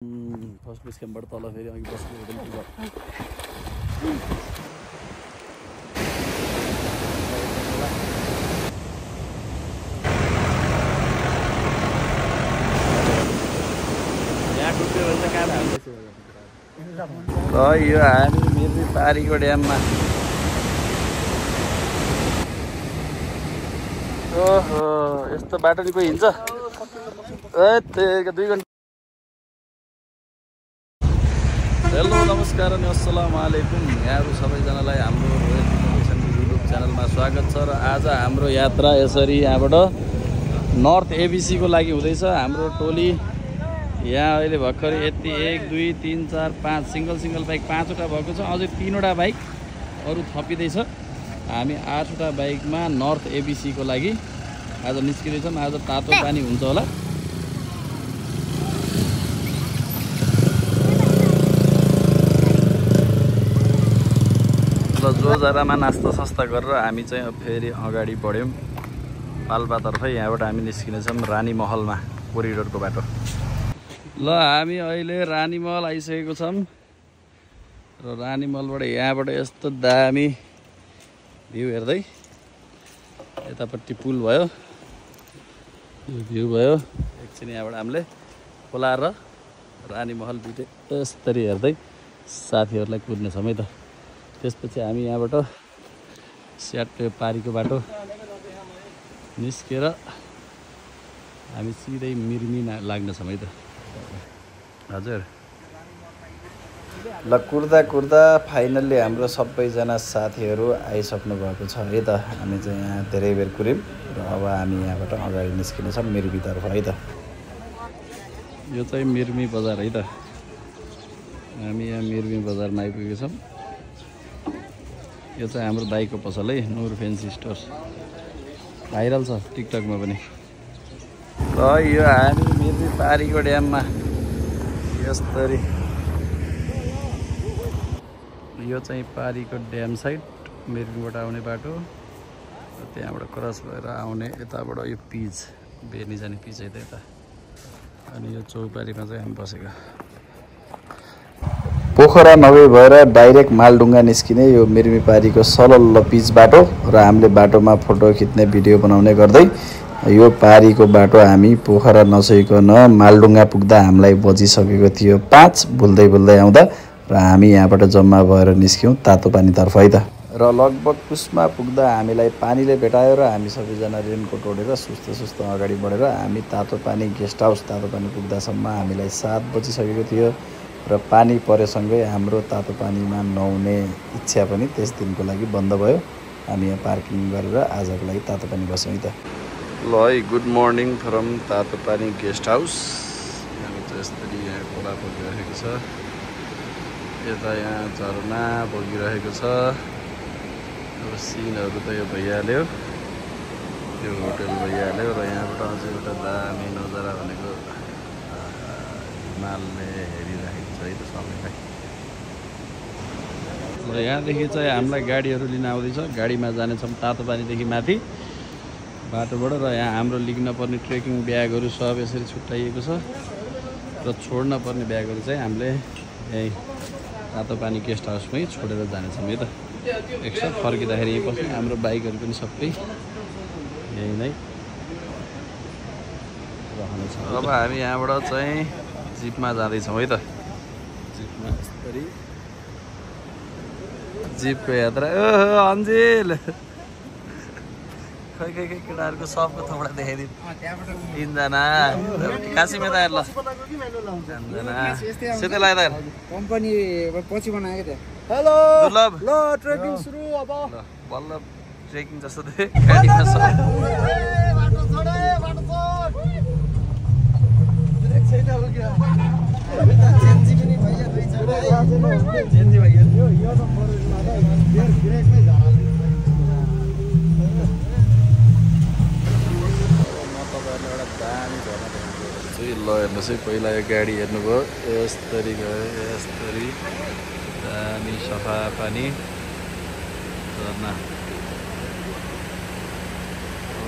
First base क्याम्पबाट तल फेरि अघि बस्ने होटल पुग्यो। यहाँ डुब्यो भने त कहाँ हाल्दैछ यो हामी मिर्मी पारीको ड्याममा। ओहो यस्तो बाटो नि कोही हिँड्छ? 2 घन्टा। हेलो नमस्कार अनि अस्सलाम वालेकुम। यहाँहरू सबैजनालाई हाम्रो रोयल इनोभेसन युट्युब च्यानलमा स्वागत छ। र आज हाम्रो यात्रा यसरी यहाँबाट नर्थ एबिसी को लागि हुँदैछ। हाम्रो टोली यहाँ अहिले भर्खर यति 1 2 3 4 5 सिंगल बाइक 5वटा भएको छ। अझै 3वटा बाइक अरू थपिँदैछ। हामी 8वटा बाइकमा नर्थ एबिसी को लागि आज निस्किँदैछौँ। आज तातो पानी हुन्छ होला। ल जो जरामा नास्ता सस्ता गरेर हामी चाहिँ अब फेरि अगाडि बढ्यौँ पाल्पातर्फै। यहाँबाट हामी निस्किनेछौँ रानी महलमा कोरिडोरको बाटो। ल हामी अहिले रानी महल आइसकेको छौँ। र रानी महलबाट यहाँबाट यस्तो दामी भ्यू हेर्दै यतापट्टि पुल भयो, यो भ्यू भयो। एकछिन यहाँबाट हामीले खोला र रानी महल दुइटै यसरी हेर्दै साथीहरूलाई कुद्नेछौँ है त। त्यसपछि हामी यहाँबाट स्याट पारीको बाटो निस्केर हामी सिधै मिर्मी लाग्नेछौँ है त। हजुर ल कुर्दा कुर्दा फाइनल्ली हाम्रो सबैजना साथीहरू आइसक्नु भएको छ है त। हामी चाहिँ यहाँ धेरै बेर कुर्यौँ र अब हामी यहाँबाट अगाडि निस्किनेछौँ मिर्मीतर्फ है त। यो चाहिँ मिर्मी बजार है त। हामी यहाँ मिर्मी बजारमा आइपुगेको छौँ। यो चाहिँ हाम्रो दाइको पसल है, नुर फेन्सी स्टोर। भाइरल छ टिकटकमा पनि। र यो हामी मिर्मी पारीको ड्याममा यसरी। यो चाहिँ पारीको ड्याम साइड मिर्मीबाट आउने बाटो। र त्यहाँबाट क्रस भएर आउने यताबाट यो पिच बेर्नी जाने पिच है त यता। अनि यो चौपारीमा चाहिँ हामी बसेको। पोखरा नभए भएर डाइरेक्ट मालडुङ्गा निस्किने यो मिर्मी पारीको सलल्लो पिच बाटो। र हामीले बाटोमा फोटो खिच्ने भिडियो बनाउने गर्दै यो पारीको बाटो हामी पोखरा नसकिकन मालडुङ्गा पुग्दा हामीलाई बजिसकेको थियो 5 भुल्दै आउँदा। र हामी यहाँबाट जम्मा भएर निस्क्यौँ तातो पानीतर्फ है त। र लगभग कुस्मा पुग्दा हामीलाई पानीले भेटायो र हामी सबैजना रेनकोट ओढेर सुस्त अगाडि बढेर हामी तातो पानी गेस्ट हाउस तातो पानी पुग्दासम्म हामीलाई 7 बजिसकेको थियो। र पानी परेसँगै हाम्रो तातो पानीमा नुहाउने इच्छा पनि त्यस दिनको लागि बन्द भयो। हामी यहाँ पार्किङ गरेर आजको लागि तातो पानी बस्यौँ है त। ल है गुड मर्निङ फ्रम तातो पानी गेस्ट हाउस। हामी त यसरी यहाँ खोला बगिरहेको छ। यता यहाँ झरना बगिरहेको छ। अब सिनहरू त यो भइहाल्यो, यो होटल भइहाल्यो। र यहाँबाट अझै एउटा दामी नजारा भनेको हिमालले हेरिरहेको छ है त सबैलाई। र यहाँदेखि चाहिँ हामीलाई गाडीहरू लिन आउँदैछ। गाडीमा जानेछौँ तातो पानीदेखि माथि बाटोबाट। र यहाँ हाम्रो लिग्न पर्ने ट्रेकिङ ब्यागहरू सब यसरी छुट्याइएको छ। र छोड्न पर्ने ब्यागहरू चाहिँ हामीले यहीँ तातो पानी गेस्ट हाउसमै छोडेर जानेछौँ है त। एकसाथ फर्किँदाखेरि यहीँ बस्ने। हाम्रो बाइकहरू पनि सबै यहीँ नै रहनेछ। अब हामी यहाँबाट चाहिँ जिपमा जाँदैछौँ है त। जिपमा यसरी जिपको यात्रा। ओहो अन्जिल खै केटाहरूको सबको थोपडा देखाइदिउँ। 3 जना काशीमा त ल 3 जना सिधै लाग्दा कम्पनी पछि बनाएको थियो। हेलो दुर्लभ। ल ट्रेकिङ सुरु अब। ल बल्ल ट्रेकिङ जस्तो गाडीमा छ। ल हेर्नुहोस् है, पहिला यो गाडी हेर्नुभयो यसरी गयो, यसरी दामी सफा पानी झर्ना।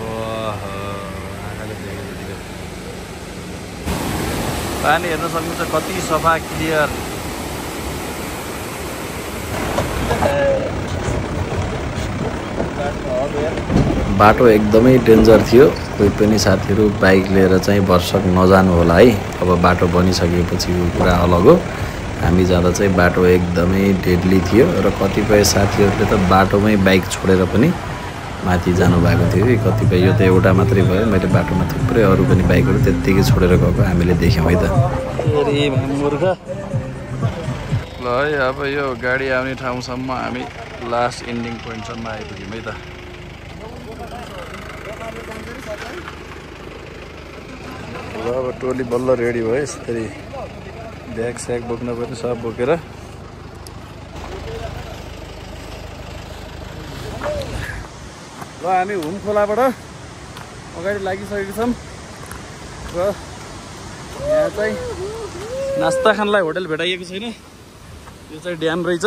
ओहो आँखाले देखेको पानी हेर्न सक्नुहुन्छ कति सफा क्लियर। बाटो एकदमै डेन्जर थियो। कोही पनि साथीहरू बाइक लिएर चाहिँ भरसक नजानु होला है। अब बाटो बनिसकेपछि यो कुरा अलग हो। हामी जाँदा चाहिँ बाटो एकदमै डेडली थियो र कतिपय साथीहरूले त बाटोमै बाइक छोडेर पनि माथि जानुभएको थियो कि कतिपय। यो त एउटा मात्रै भयो, मैले बाटोमा थुप्रै अरू पनि बाइकहरू त्यत्तिकै छोडेर गएको हामीले देख्यौँ है त। मूर्ख ल है, अब यो गाडी आउने ठाउँसम्म हामी लास्ट इन्डिङ पोइन्टसम्म आइपुग्यौँ है त। ल अब टोली बल्ल रेडी भयो। यसरी ब्याग स्याग बोक्न पनि सब बोकेर ल हामी हुम खोलाबाट अगाडि लागिसकेको छौँ र यहाँ चाहिँ नास्ता खानलाई होटल भेटाइएको छैन। यो चाहिँ ड्याम रहेछ।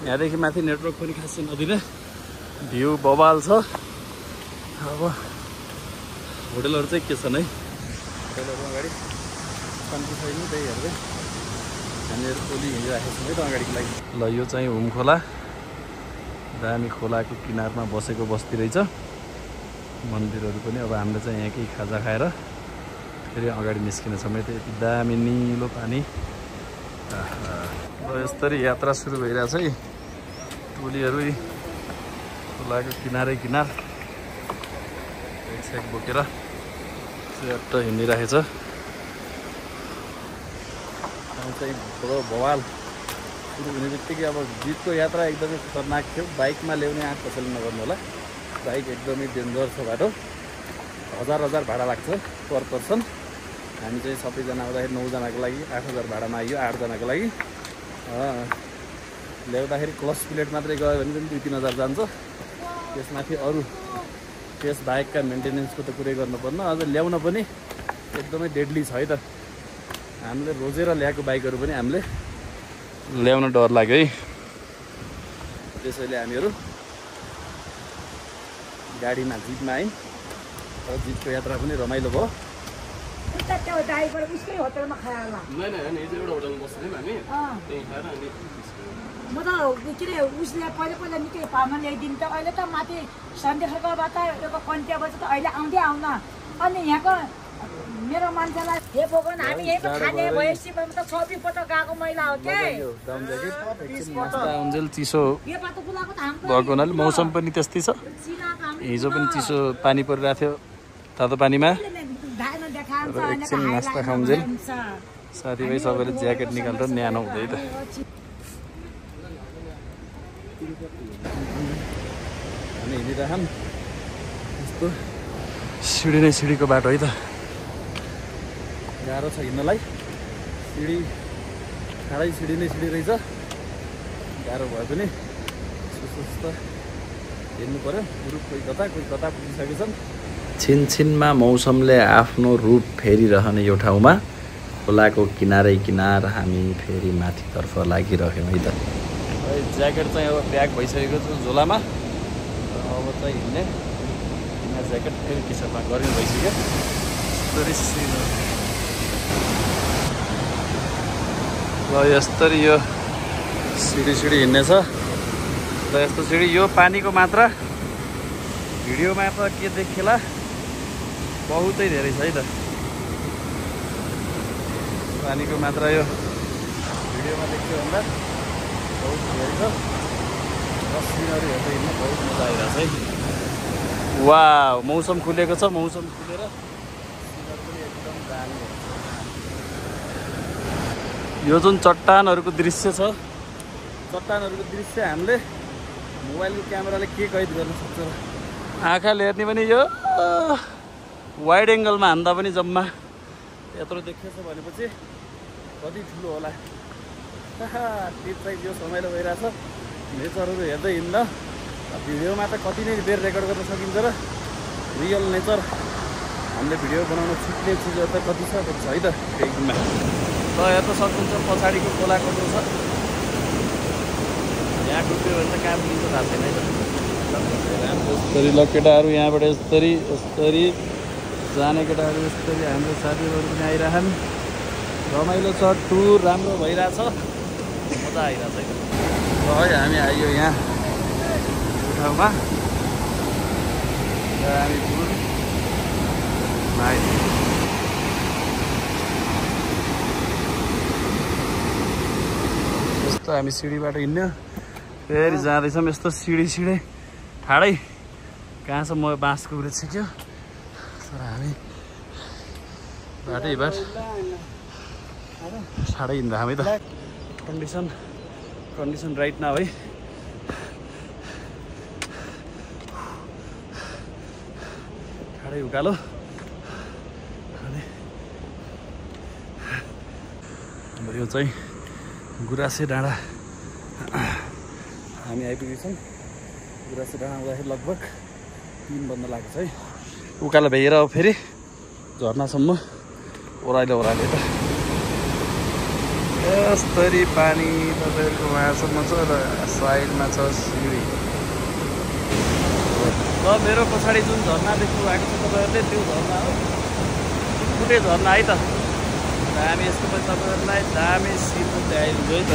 यहाँदेखि माथि नेटवर्क पनि खासै नदिने, भ्यू बबाल छ। अब होटलहरू चाहिँ के छन् है, होटलहरू अगाडि शान्ति छैन, त्यही हेर्दै हामीहरू टोली हिँडिराखेको छौँ है त अगाडिको लागि। ल यो चाहिँ हुम खोला, दामी खोलाको किनारमा बसेको बस्ती रहेछ। मन्दिरहरू पनि। अब हामीले चाहिँ यहाँकै खाजा खाएर फेरि अगाडि निस्किन छौँ। यति दामी निलो पानी। र यसरी यात्रा सुरु भइरहेछ है। टोलीहरू खोलाको किनारै किनार एक सेक बोकेर चट्ट हिँडिरहेछ। चाहिँ बडो बवाल सुरु हुने बित्तिकै अब जितको यात्रा एकदमै खतरनाक थियो। बाइकमा ल्याउने आँट कसैले नगर्नु होला। बाइक एकदमै डेन्जर छ। बाटो हजार भाडा लाग्छ पर पर्सन। हामी चाहिँ सबैजना आउँदाखेरि 9 जनाको लागि 8000 भाडामा आइयो। 8 जनाको लागि ल्याउँदाखेरि क्लच प्लेट मात्रै गयो भने पनि 2-3 हजार जान्छ। त्यसमाथि अरू त्यस बाइकका मेन्टेनेन्सको त कुरै गर्नुपर्न, अझ ल्याउन पनि एकदमै डेडली छ है त। हामीले रोजेर ल्याएको बाइकहरू पनि हामीले ल्याउन डर लाग्यो है। त्यसैले हामीहरू गाडीमा जिपमा आयौँ र जिपको यात्रा पनि रमाइलो भयो। म त के अरे उसले पहिला निकै पार्न ल्याइदिनु त अहिले त माथि सन्देशबाट एउटा कन्टियाबाट त अहिले आउँदै आउन। अनि यहाँको मेरो मान्छेलाई हे भगवान हामी यही त खाने भएपछि त 26 पटक गएको महिला हो के। चिसो भएको हुनाले मौसम पनि त्यस्तै छ। हिजो पनि चिसो पानी परिरहेको थियो तातो पानीमा। एकछिन नास्ता खाउन्जेल साथीभाइ सबैले ज्याकेट निकालेर न्यानो हुँदै त। हामी हिँडिरहौँ। यस्तो सिँढी नै सिँढीको बाटो है त। गाह्रो छ हिँड्नलाई। सिँढी खाडै सिँढी नै सिँढी रहेछ। गाह्रो भए पनि सुस्त हिँड्नु पऱ्यो। ग्रुप कोही कता पुगिसकेको छन्। छिनछिनमा मौसमले आफ्नो रूप फेरिरहने यो ठाउँमा खोलाको किनारै किनार हामी फेरि माथितर्फ लागिरह्यौँ है त। ज्याकेट चाहिँ अब प्याक भइसकेको छ झोलामा। अब चाहिँ हिँड्ने बिना ज्याकेट फेरि टी सर्टमा गर्मी भइसक्यो। ल यस्तरी यो सिँढी हिँड्नेछ र यस्तो सिँढी यो पानीको मात्रा भिडियोमा त के देखिएला बहुतै धेरै छ है त। पानीको मात्रा यो भिडियोमा देख्यो भन्दा बहुत धेरै छ। र सिनहरू हेर्दै हिँड्नु बहुत मजा आइरहेछ है। वाह मौसम खुलेको छ। मौसम खुलेर सिनहरू पनि एकदम दामी। यो जुन चट्टानहरूको दृश्य छ, चट्टानहरूको दृश्य हामीले मोबाइलको क्यामेराले के कैद गर्न सक्छ। आँखाले हेर्ने पनि यो वाइड एङ्गलमा हान्दा पनि जम्मा यत्रो देखिएछ भनेपछि कति ठुलो होला। टिप चाहिँ यो रमाइलो भइरहेछ। नेचरहरू हेर्दै हिँड्दा भिडियोमा त कति नै बेर रेकर्ड गर्न सकिन्छ र रियल नेचर हामीले भिडियो बनाउन छुट्ने चिजहरू त कति छ है त एकदममा। ल हेर्न सक्नुहुन्छ पछाडिको खोला कस्तो छ। यहाँ डुब्यो भने त कहाँ पुगिन्छ थाहा छैन है त। यसरी ल केटाहरू यहाँबाट यस्तरी जाने केटाहरू यस्तरी हाम्रो साथीहरू पनि आइरहन्। रमाइलो छ, टुर राम्रो भइरहेछ, मजा आइरहेछ है। हामी आइयो यहाँ ठाउँमा हामी टुर यस्तो हामी सिँढीबाट हिँड्यो, फेरि जाँदैछौँ यस्तो सिँढी ठाडै कहाँसम्म बाँसको उयो छिक्यो, तर हामी बाटै बाट ठाडै हिँड्दा हामी त कन्डिसन राइट न है। ठाडै उकालो यो चाहिँ गुराँसे डाँडा हामी आइपुगेछौँ। गुराँसे डाँडा आउँदाखेरि लगभग 3 बज्न लागेको छ है। उकालो भ्याएर अब फेरि झर्नासम्म ओह्रालो त यस्तरी पानी तपाईँहरूको वहाँसम्म छ र साइडमा छ सिँढी। ल मेरो पछाडि जुन झरना देख्नु भएको छ तपाईँहरूले त्यो झरना हो, फुटे झरना है त। हामी यसको पनि तपाईँहरूलाई दामी सिन देखाइदिन्छु है त।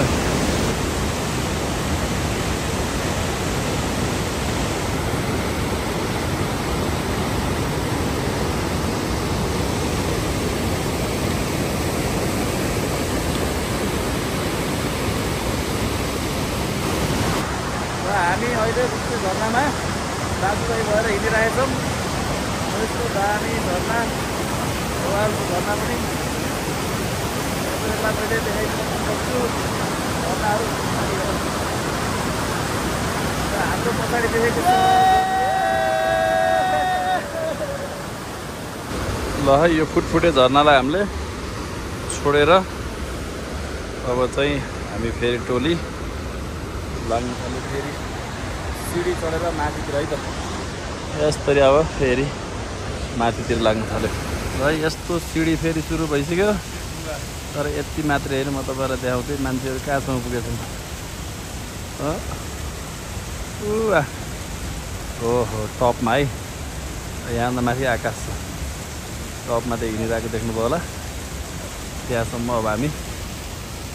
हामी अहिले यस्तो झरनामा दाजुभाइ भएर हिँडिरहेछौँ। यस्तो दामी झरना, देवालको झरना पनि तपाईँहरूलाई मैले देखाइदिन सक्छु। झरनाहरू हाम्रो पछाडि देखेको छु। ल है, यो फुटफुटे झरनालाई हामीले छोडेर अब चाहिँ हामी फेरि टोली लाग्नु थाल्यो। फेरि सिँढी चढेर माथितिर है त, यस्तरी अब फेरि माथितिर लाग्नु थाल्यो है। यस्तो सिँढी फेरि सुरु भइसक्यो, तर यति मात्रै होइन, म तपाईँलाई देखाउँदै मान्छेहरू कहाँसम्म पुगेछन्। ओहो टपमा है, यहाँ माथि आकाश छ, टपमा त हिँडिरहेको देख्नुभयो होला। त्यहाँसम्म अब हामी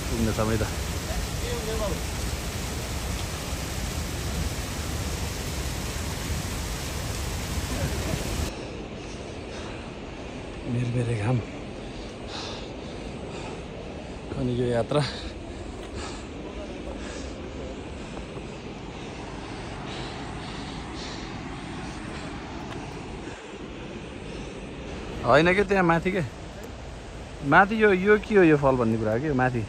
पुग्नेछौँ है त। मेरे घाम अनि यो यात्रा होइन कि त्यहाँ माथि के माथि यो के हो, यो फल भन्ने कुरा हो कि माथि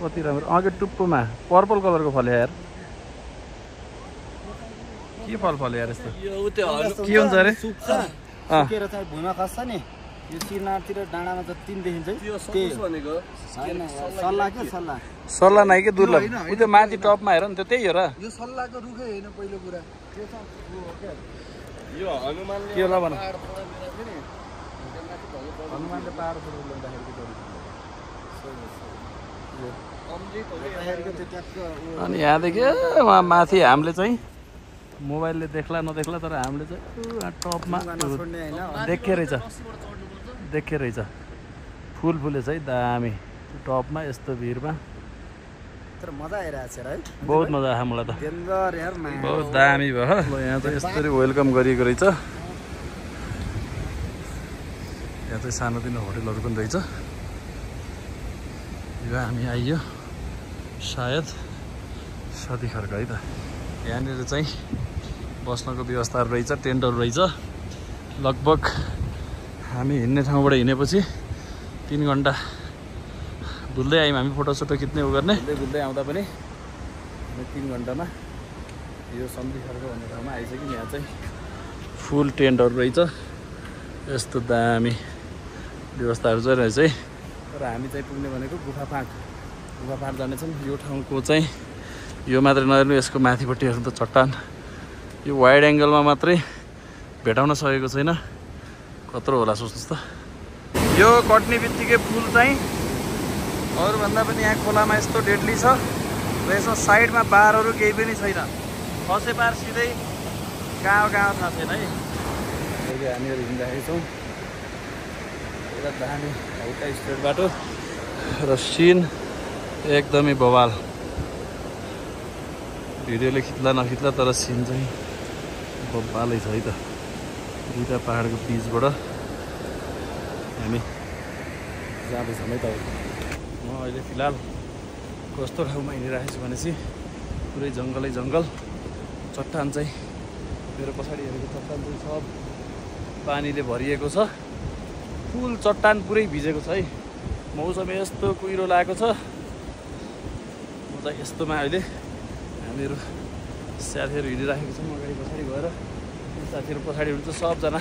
कति राम्रो। अघि टुप्पोमा पर्पल कलरको फल यार, के फल यार यस्तो के हुन्छ अरे? सुकेर चाहिँ भुइँमा खस्छ नि, यो सिरनारतिर डाँडामा त 3 देखिन्छ। सल्लाह नै के दुर्लभ, उ त्यो माथि टपमा हेर नि, त्यो त्यही हो र। यो सल्लाहको रुखै होइन पहिलो कुरा, त्यो छ यो हनुमानले के होला भन, हनुमानले पहाड अनि यहाँदेखि उहाँ माथि हामीले चाहिँ मोबाइलले देख्ला नदेख्ला, तर हामीले चाहिँ टपमा देखे रहेछ फुल फुलेछ है दामी टपमा। यस्तो भिडमा तर मजा आइरहेछ है, बहुत मजा आयो मलाई त, बहुत दामी भयो। यहाँ चाहिँ यस्तरी वेलकम गरिएको रहेछ। यहाँ चाहिँ सानोतिनो होटेलहरू पनि रहेछ। यो हामी आइयो सायद सती खर्क है त। यहाँनिर चाहिँ बस्नको व्यवस्थाहरू रहेछ, टेन्टहरू रहेछ। लगभग हामी हिँड्ने ठाउँबाट हिँडेपछि 3 घन्टा भुल्दै आयौँ हामी फोटोसोटो खिच्ने उ गर्ने। भुल्दै आउँदा पनि 3 घन्टामा यो सन्धि खर्क भन्ने ठाउँमा आइसक्यौँ। यहाँ चाहिँ फुल टेन्टहरू रहेछ, यस्तो दामी व्यवस्थाहरू चाहिँ रहेछ है। तर हामी चाहिँ पुग्ने भनेको गुफा फाँट जानेछौँ। यो ठाउँको चाहिँ यो मात्रै नहेर्नु, यसको माथिपट्टि हेर्नु त चट्टान, यो वाइड एङ्गलमा मात्रै भेटाउन सकेको छैन, कत्रो होला सोच्नुहोस् त। यो कट्ने बित्तिकै पुल चाहिँ अरूभन्दा पनि यहाँ खोलामा यस्तो डेडली छ र यसमा साइडमा बारहरू केही पनि छैन, खसे पार सिधै गाउँ थाहा छैन है। अहिले हामीहरू हिँडिरहेको छौँ, एउटा दामी हल्का स्ट्रेट बाटो। र सिन एकदमै बवाल भिडियोले खिच्ला नखिच्ला तर सिन चाहिँ बवालै छ है त दुईटा पहाडको बिचबाट हामी जाँदैछौँ है त म अहिले फिलहाल कस्तो ठाउँमा हिँडिरहेको छु भनेपछि पुरै जङ्गलै जङ्गल चट्टान चाहिँ मेरो पछाडि हेरेको चट्टान चाहिँ सब पानीले भरिएको छ फुल चट्टान पुरै भिजेको छ है मौसम यस्तो कुहिरो लागेको छ म चाहिँ यस्तोमा अहिले हामीहरू साथीहरू हिँडिराखेको छौँ अगाडि पछाडि गएर साथीहरू पछाडि हुनुहुन्छ सबजना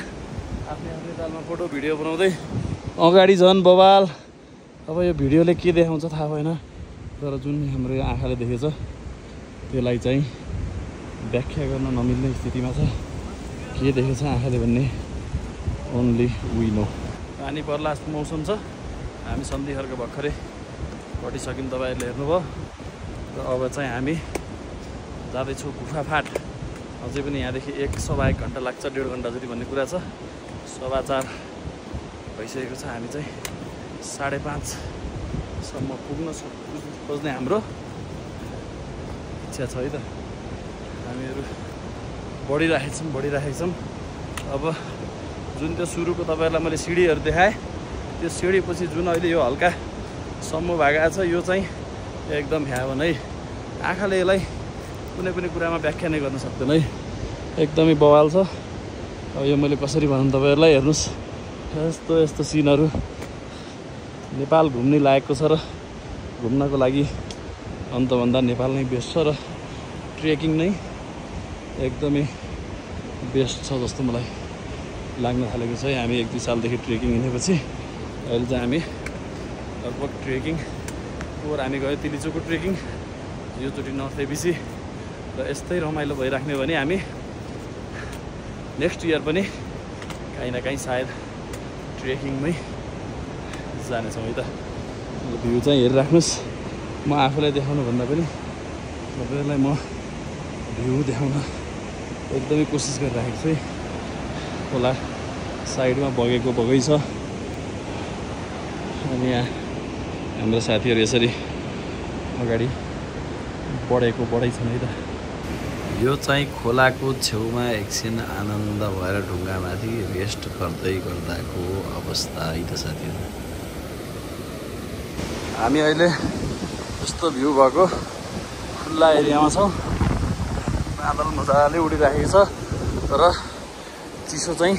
आफ्नै आफ्नै तालमा फोटो भिडियो बनाउँदै अगाडि झन् बवाल अब यो भिडियोले के देखाउँछ थाहा भएन तर जुन हाम्रो यो आँखाले देखेछ त्यसलाई चाहिँ व्याख्या गर्न नमिल्ने स्थितिमा छ के देखेछ आँखाले भन्ने ओन्ली वी नो पानी पर्ला जस्तो मौसम छ हामी सन्धिहरूको भर्खरै कटिसक्यौँ तपाईँहरूले हेर्नुभयो र अब चाहिँ हामी जाँदैछौँ गुफा फाट अझै पनि यहाँदेखि 1-1.5 घन्टा लाग्छ 1.5 घन्टा जति भन्ने कुरा छ 4:15 भइसकेको छ हामी चाहिँ 5:30 सम्म पुग्न खोज्ने हाम्रो इच्छा छ है त हामीहरू बढिराखेको छौँ अब जुन त्यो सुरुको तपाईँहरूलाई मैले सिँढीहरू देखाएँ त्यो सिँढीपछि जुन अहिले यो हल्का सम्म भएको छ यो चाहिँ एकदम भ्यावन है आँखाले यसलाई कुनै पनि कुरामा व्याख्या नै गर्न सक्दैन है एकदमै बवाल छ अब यो मैले कसरी भनौँ तपाईँहरूलाई हेर्नुहोस् यस्तो सिनहरू नेपाल घुम्ने लायकको छ र घुम्नको लागि अन्तभन्दा नेपाल नै बेस्ट छ र ट्रेकिङ नै एकदमै बेस्ट छ जस्तो मलाई लाग्न थालेको छ है हामी 1-2 सालदेखि ट्रेकिङ हिँडेपछि अहिले चाहिँ हामी लगभग ट्रेकिङ पोहोर हामी गयो तिलीचोको ट्रेकिङ योचोटि नर्थ एबिसी र यस्तै रमाइलो भइराख्ने भने हामी नेक्स्ट इयर पनि काहीँ न काहीँ सायद ट्रेकिङमै जानेछौँ है त भ्यू चाहिँ हेरिराख्नुहोस् म आफूलाई देखाउनुभन्दा पनि तपाईँहरूलाई म भ्यू देखाउन एकदमै कोसिस गरिराखेको छु है खोला साइडमा बगै छ अनि यहाँ हाम्रो साथीहरू यसरी अगाडि बढै छन् है त यो चाहिँ खोलाको छेउमा एकछिन आनन्द भएर ढुङ्गामाथि रेस्ट गर्दै गर्दाको अवस्था है त साथीहरू हामी अहिले यस्तो भ्यू भएको खुल्ला एरियामा छौँ बादल मजाले उडिराखेको छ तर चिसो चाहिँ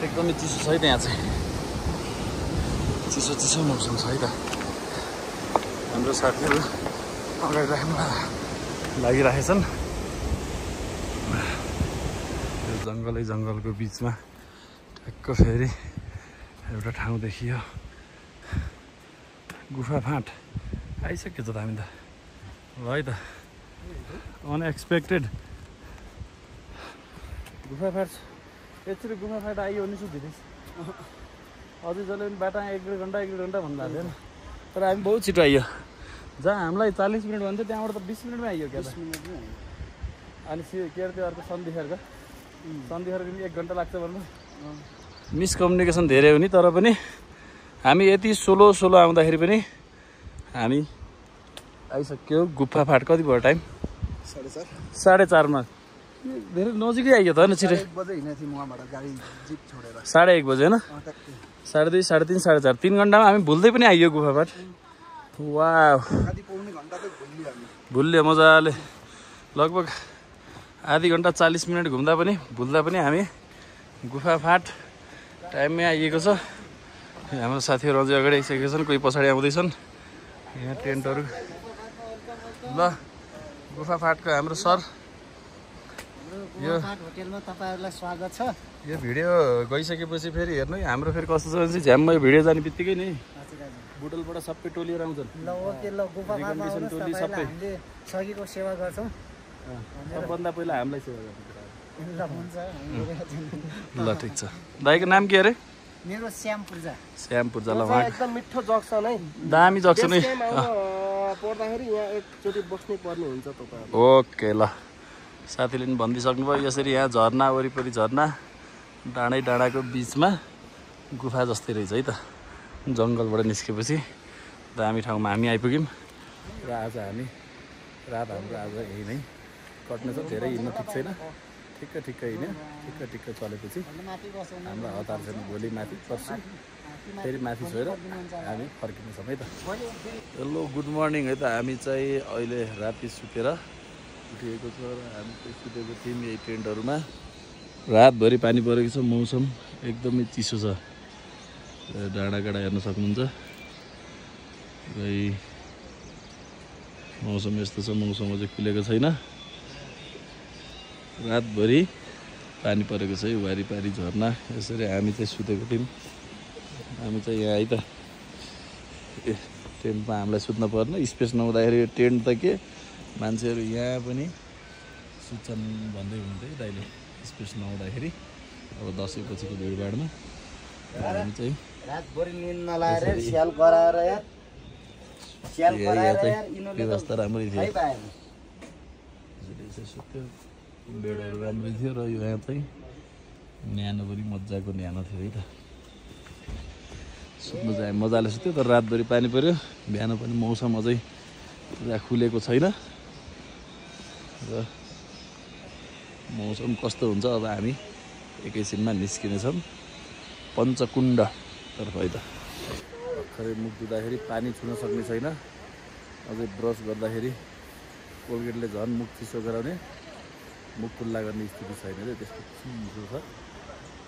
एकदमै चिसो छ है त्यहाँ चाहिँ चिसो मौसम छ है त हाम्रो साथीहरू अगाडि राख्नु लागिरहेछन् यो जङ्गलको बिचमा ठ्याक्क फेरि एउटा ठाउँ देखियो गुफा फाँट आइसक्यो त हामी त ल है त अनएक्सपेक्टेड गुफा फाट यसरी गुफा फाट आइयो भने सुधिँदैछ अझै जसले पनि बाटो 1-1.5 घन्टा भन्नु भएको थिएन तर हामी बहुत छिटो आइयो जहाँ हामीलाई 40 मिनट भन्थ्यो त्यहाँबाट त 20 मिनटमै आइयो क्या त अनि के अरे त्यो अर्को सन्धिखरको पनि 1 घन्टा लाग्छ भन्नु मिसकम्युनिकेसन धेरै हो नि तर पनि हामी यति सोलो आउँदाखेरि पनि हामी आइसक्यो गुफा फाट कति भयो टाइम 4:30 धेरै नजिकै आइयो त होइन छिटो 1 बजे हिँडेको थियौँ वहाँबाट गाडी जिप छोडेर 1:30 बजे होइन 2:30 3:30 4:30 3 घन्टामा हामी भुल्दै पनि आइयो गुफा फाट वाह भुल्यो मजाले लगभग आधी घन्टा 40 मिनट घुम्दा पनि भुल्दा पनि हामी गुफा फाट टाइममै आइएको छ हाम्रो साथीहरू अझै अगाडि आइसकेका छन् कोही पछाडि आउँदैछन् यहाँ टेन्टहरू ल गुफा फाटको हाम्रो सर यो होटेलमा तपाईहरुलाई स्वागत छ यो भिडियो गइसकेपछि फेरि हेर्नु हाम्रो फेरि कस्तो छ भने झ्याममा यो भिडियो जाने बित्तिकै नै बुटलबाट सबै टोलिएर आउँछन् ल ओके ल गुफा फाटमा टोली सबै हामीले सगीको सेवा गर्छौं सबभन्दा पहिला हामीलाई सेवा गर्नु ल हुन्छ ल ठीक छ दाइको नाम के अरे मेरो श्याम पूर्जा ल वहाँ एकदम मिठो जक्सन है दामी जक्सन है पर्दाखेरि यहाँ एकचोटी बस्नै पर्ने हुन्छ तपाईहरु ओके ल साथीले पनि भनिदिइसक्नुभयो यसरी यहाँ झरना वरिपरि झरना डाँडाको बिचमा गुफा जस्तै रहेछ है त जङ्गलबाट निस्केपछि दामी ठाउँमा हामी आइपुग्यौँ र आज हामी रात हाम्रो आज यही नै कट्ने छ धेरै हिँड्नु ठिक छैन ठिक्क हिँड्यो ठिक्क चलेपछि हाम्रो हतार छैन भोलि माथि पर्सि फेरि माथि छोएर हामी फर्किनेछौँ है त हेलो गुड मर्निङ है त हामी चाहिँ अहिले राति सुतेर उठिएको छ र हामी चाहिँ सुतेको थियौँ यही टेन्टहरूमा रातभरि पानी परेको छ मौसम एकदमै चिसो छ डाँडाकाँडा हेर्न सक्नुहुन्छ मौसम यस्तो छ मौसम अझै खुलेको छैन रातभरि पानी परेको छ यो वारिपारी झर्ना यसरी हामी चाहिँ सुतेको थियौँ हामी चाहिँ यहाँ है त टेन्टमा हामीलाई सुत्न पर्ने स्पेस नहुँदाखेरि टेन्ट त के मान्छेहरू यहाँ पनि सुत्छन् भन्दै हुन्थ्यो दाइले स्पेस नहुँदाखेरि अब दसैँपछिको भिडभाडमा हामी चाहिँ रातभरि निन्द नलाएर स्याल कराएर यार स्याल कराएर यार इनोले व्यवस्था राम्रै थियो सुत्यो बेडहरू राम्रै थियो र यो यहाँ चाहिँ न्यानो पनि मजाको न्यानो थियो है त सुत्नु चाहिँ मजाले सुत्यो तर रातभरि पानी पऱ्यो बिहान पनि मौसम अझै पुरा खुलेको छैन र मौसम कस्तो हुन्छ अब हामी एकैछिनमा निस्किनेछौँ पञ्चकुण्डतर्फ है त भर्खरै मुख धुँदाखेरि पानी छुन सक्ने छैन अझै ब्रस गर्दाखेरि कोलगेटले झन् मुख चिसो गराउने मुख खुल्ला गर्ने स्थिति छैन रे त्यस्तो चिसो छ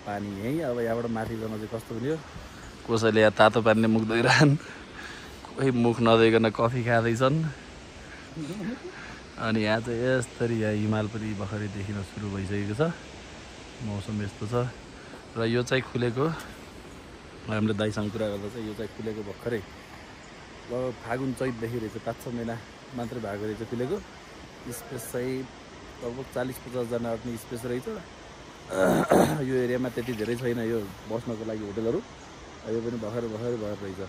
पानी यहीँ अब यहाँबाट माथि जान चाहिँ कस्तो हुने हो कसैले यहाँ तातो पानीले मुख धोइरहन् कोही मुख नधोइकन कफी खाँदैछन् अनि यहाँ चाहिँ यसरी यहाँ हिमाल पनि भर्खरै देखिन सुरु भइसकेको छ मौसम यस्तो छ र यो चाहिँ खुलेको हामीले दाइसँग कुरा गर्दा चाहिँ यो चाहिँ खुलेको भर्खरै अब फागुन चैतदेखि रहेछ 5-6 महिना मात्रै भएको रहेछ खुलेको स्पेस चाहिँ लगभग 40-50 जना अट्ने स्पेस रहेछ यो एरियामा त्यति धेरै छैन यो बस्नको लागि होटलहरू यो पनि भर्खर भएर रहेछ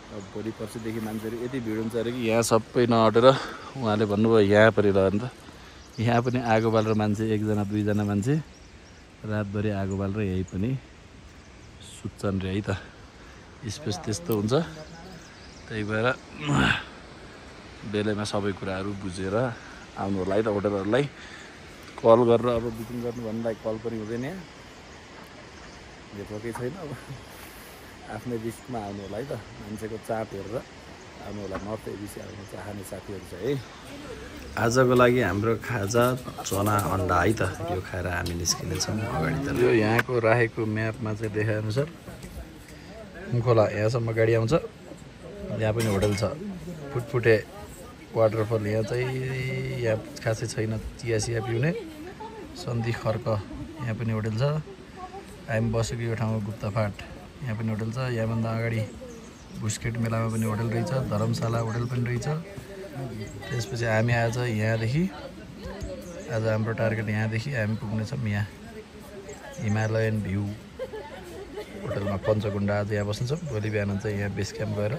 अब भोलि पर्सिदेखि मान्छेहरू यति भिड हुन्छ अरे कि यहाँ सबै नअटेर उहाँले भन्नुभयो यहाँ परि रह्यो नि त यहाँ पनि आगो बालेर मान्छे 1-2 मान्छे रातभरि आगो बालेर यही पनि सुत्छन् रे है त स्पेस त्यस्तो हुन्छ त्यही भएर बेलैमा सबै कुराहरू बुझेर आउनु होला है त होटलहरूलाई कल गरेर अब बुकिङ गर्नु भन्नलाई कल पनि हुँदैन यहाँ नेटवर्कै छैन अब आफ्नै रिस्कमा आउनु होला है त मान्छेको चाप हेरेर आउनु होला नर्थ एबिसी आउनु चाहने साथीहरू छ है आजको लागि हाम्रो खाजा चना अन्डा है त यो खाएर हामी निस्किनेछौँ अगाडि त यो यहाँको राखेको म्यापमा चाहिँ देखाएअनुसार खोला यहाँसम्म गाडी आउँछ यहाँ पनि होटल छ फुटफुटे वाटरफल यहाँ चाहिँ यहाँ खासै छैन चिया पिउने सन्धि खर्क यहाँ पनि होटल छ हामी बसेको यो ठाउँमा गुप्ताफाट यहाँ पनि होटल छ यहाँभन्दा अगाडि बुस्केट मेलामा पनि होटल रहेछ धर्मशाला होटल पनि रहेछ त्यसपछि हामी आज यहाँदेखि आज हाम्रो टार्गेट यहाँदेखि हामी पुग्नेछौँ यहाँ हिमालयन भ्यू होटलमा पञ्चकुण्डा आज यहाँ बस्नेछौँ भोलि बिहान चाहिँ यहाँ बेस क्याम्प गएर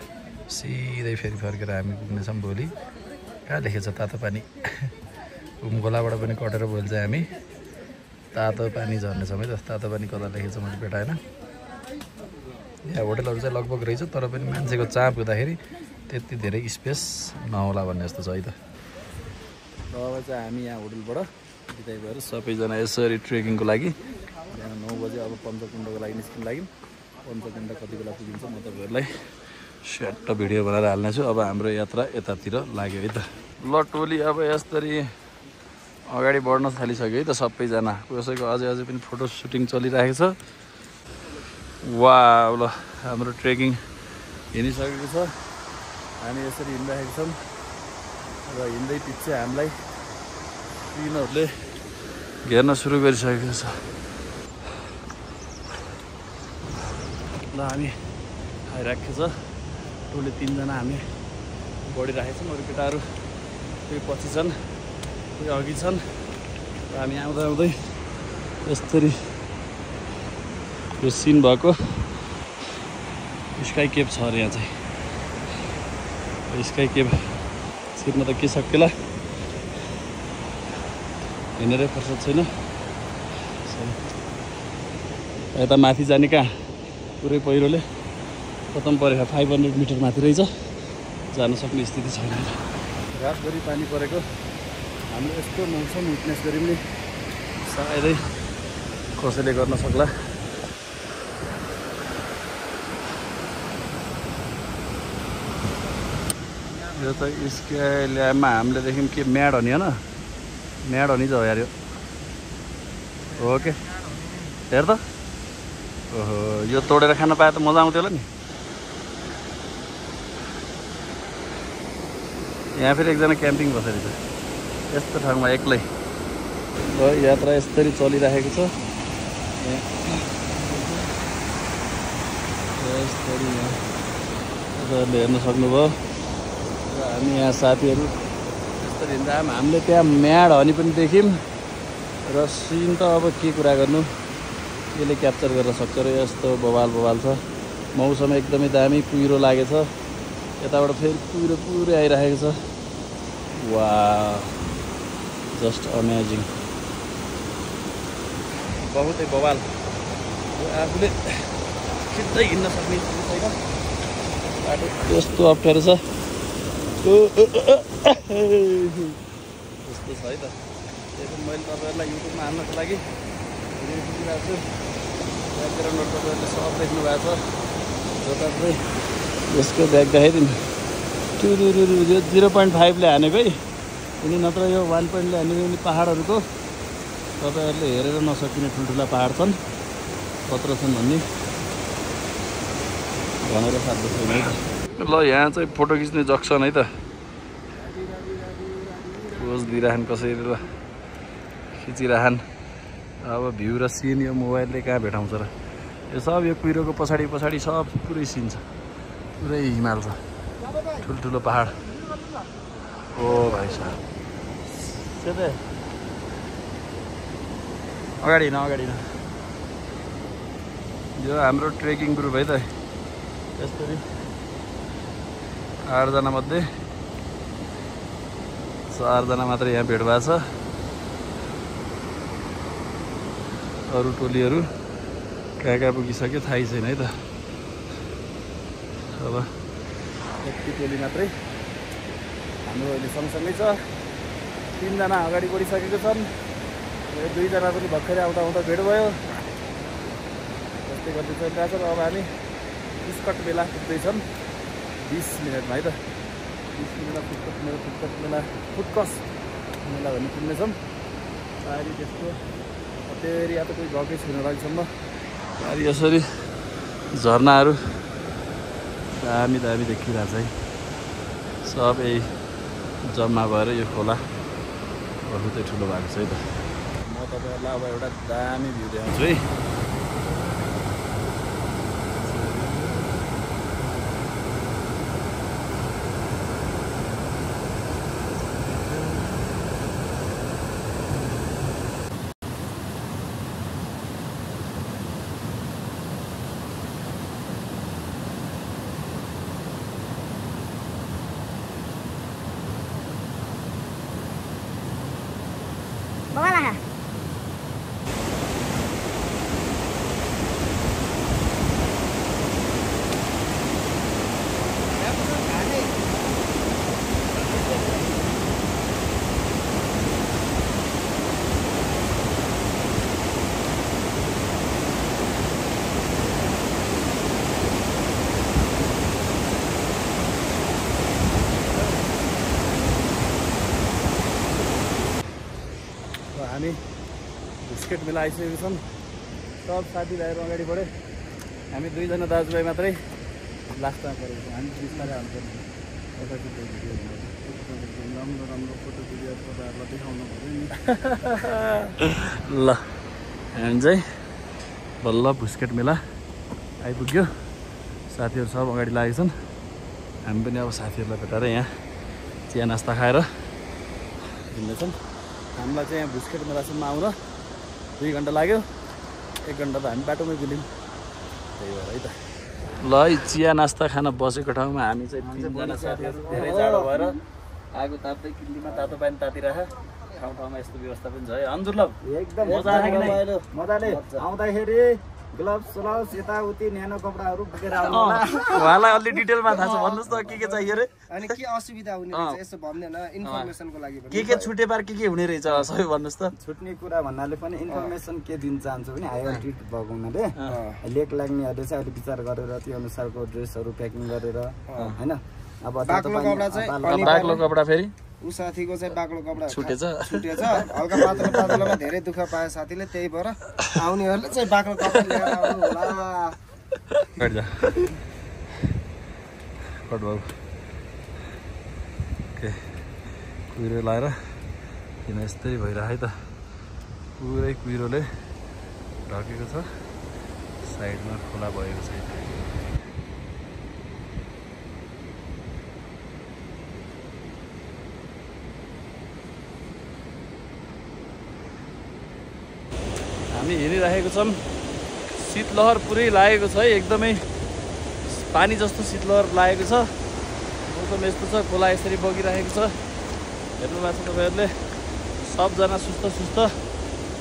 सिधै फेरि फर्केर हामी पुग्नेछौँ भोलि कहाँ लेखेको छ तातो पानी घुमखोलाबाट पनि कटेर भोलि चाहिँ हामी तातो पानी झर्नेछौँ है त तातो पानी कता लेखेको छ मैले भेटाएन यहाँ होटलहरू चाहिँ लगभग रहेछ तर पनि मान्छेको चाप हुँदाखेरि त्यति धेरै स्पेस नहोला भन्ने जस्तो छ है त अब चाहिँ हामी यहाँ होटलबाट बिदाइ भएर सबैजना यसरी ट्रेकिङको लागि बिहान 9 बजे अब पञ्चकुण्डको लागि निस्किनु लाग्यौँ पञ्चकुण्ड कति बेला पुगिन्छ म तपाईँहरूलाई स्याट्ट भिडियो बनाएर हाल्नेछु अब हाम्रो यात्रा यतातिर लाग्यो है त ल टोली अब यसरी अगाडि बढ्न थालिसक्यो है त सबैजना कसैको अझै पनि फोटो सुटिङ चलिरहेको छ वा ल हाम्रो ट्रेकिङ हिँडिसकेको छ हामी यसरी हिँडिरहेको छौँ र हिँड्दै पछि हामीलाई यिनीहरूले घेर्न सुरु गरिसकेको छ ल हामी आइराखेको छ टोली 3 जना हामी बढिरहेको छौँ अरू केटाहरू कोही पछि छन् कोही अघि छन् र हामी आउँदा आउँदै यसरी यो सिन भएको स्काई केभ छ अरे यहाँ चाहिँ स्काई केभ छिर्न त के सकेला हिँडेरै फुर्सद छैन यता माथि जाने कहाँ पुरै पहिरोले खतम परेको 500 मिटर माथि रहेछ जान सक्ने स्थिति छैन रातभरि पानी परेको हामीले यस्तो मौसम विटनेस गऱ्यौँ नि सायदै कसैले गर्न सक्ला यो त स्केलमा हामीले देख्यौँ के म्याड हो नि होइन म्याड हो नि त यार यो हो के हेर त ओहो यो तोडेर खान पाए त मजा आउँथ्यो होला नि यहाँ फेरि एकजना क्याम्पिङ बसेर छ यस्तो ठाउँमा एक्लै यात्रा यसरी चलिरहेको छ यसरी तपाईँहरूले हेर्न सक्नुभयो र हामी यहाँ साथीहरू यसरी हिँड्दा हामीले त्यहाँ म्याड हनी पनि देख्यौँ र सिन त अब के कुरा गर्नु यसले क्याप्चर गर्न सक्छ र यस्तो बवाल छ मौसम एकदमै दामी कुहिरो लागेछ यताबाट फेरि पुरै आइरहेको छ वा जस्ट अमेजिङ बहुतै बवाल आफूले सिधै हिँड्न सक्ने छैन बाटो यस्तो अप्ठ्यारो छ यस्तो छ है त त्यही पनि मैले तपाईँहरूलाई युट्युबमा हाल्नको लागि भिडियो खिचिरहेको छु ब्याकग्राउन्डहरू तपाईँहरूले सब देख्नु भएको छ जताततै यसको ब्याग देखाइदिनु टुरुरुरु यो 0.5ले हानेको है अनि नत्र यो 1.ले हानेको नि पाहाडहरूको तपाईँहरूले हेरेर नसकिने ठुल्ठुला पाहाड छन् कत्रो छन् भन्ने भनेर साध्य छैन है त ल यहाँ चाहिँ फोटो खिच्ने जक्सन है त पोज दिइरहन् कसरी ल खिचिरहन् अब भ्यू र सिन यो मोबाइलले कहाँ भेटाउँछ र यो सब यो कुहिरोको पछाडि सब पुरै सिन छ पुरै हिमाल छ ठुल्ठुलो पहाड ओ भाइ साहब त्यतै अगाडि न यो हाम्रो ट्रेकिङ ग्रुप है त यसरी 8 जना मध्ये 4 जना मात्र यहाँ भेट भएको छ अरू टोलीहरू कहाँ पुगिसक्यो थाहै छैन है त अब यति टोली मात्रै हाम्रो अहिले सँगसँगै छ 3 जना अगाडि बढिसकेको छन् 2 जना पनि भर्खरै आउँदा भेट भयो जस्तै गर्दै चलिरहेको छ र अब हामी फुटकट मेला पुग्दैछन् 20 मिनटमा है त 20 मिनटमा फुटकस मेला भन्ने पुग्नेछौँ पारी त्यस्तो फेरि या त कोही गएकै छैन अहिलेसम्म पारी यसरी झरनाहरू दामी देखिरहेको छ है सब यही जम्मा भएर यो खोला बहुतै ठुलो भएको छ है त म तपाईँहरूलाई अब एउटा दामी भ्यू देखाउँछु है हामी बिस्केट मेला आइसकेको छौँ सब साथीभाइहरू अगाडि बढ्यो हामी 2 जना दाजुभाइ मात्रै लास्टमा परेको छौँ हामी बिस्तारै हाल्नुपर्ने राम्रो फोटो भिडियो तपाईँहरूलाई देखाउनु पऱ्यो नि ल हामी चाहिँ बल्ल बिस्केट मेला आइपुग्यो साथीहरू सब अगाडि लागेको छन् हामी पनि अब साथीहरूलाई भेटाएर यहाँ चिया नास्ता खाएर हिँड्दैछौँ हामीलाई चाहिँ यहाँ बिस्केट मेलासम्म आउन 2 घन्टा लाग्यो 1 घन्टा त हामी बाटोमै बिल्यौँ त्यही भएर है त ल चिया नास्ता खान बसेको ठाउँमा हामी चाहिँ 3 जना साथीहरू धेरै जाडो भएर आगो ताप्दै किल्लीमा तातो पानी तातिरह ठाउँमा यस्तो व्यवस्था पनि छ है अन्जुर्लभ एकदम मजा आयो कि मजाले आउँदाखेरि ग्लोभ्स स्लोभ्स यताउति न्यानो कपडाहरू बोकेर आउनु होला। उहाँलाई अलि डिटेलमा थाहा छ भन्नुहोस् त के चाहियो रे अनि के असुविधा हुने रहेछ यसो भन्दैन इन्फर्मेसनको लागि पनि के छुटे पार के हुने रहेछ सबै भन्नुहोस् त छुट्ने कुरा भन्नाले पनि इन्फर्मेसन के दिन चाहन्छु भने हाई अल्टिट्युड भएको हुनाले लेक लाग्नेहरूले चाहिँ अहिले विचार गरेर त्यो अनुसारको ड्रेसहरू प्याकिङ गरेर हैन अब बाक्लो कपडा फेरि ऊ साथीको चाहिँ बाक्लो कपडा छुटेछ हल्का पातलोमा धेरै दुःख पायो साथीले त्यही भएर आउनेहरूले चाहिँ बाक्लो कपडा लिएर आउनु होला। कुहिरो लाएर किन यस्तै भइरह है त पुरै कुहिरोले ढकेको छ साइडमा खोला भएको छ। हामी हिँडिरहेको छौँ शीतलहर पुरै लागेको छ है एकदमै पानी जस्तो शीतलहर लागेको छ मौसम यस्तो छ खोला यसरी बगिरहेको छ हेर्नुभएको छ तपाईँहरूले सबजना सुस्त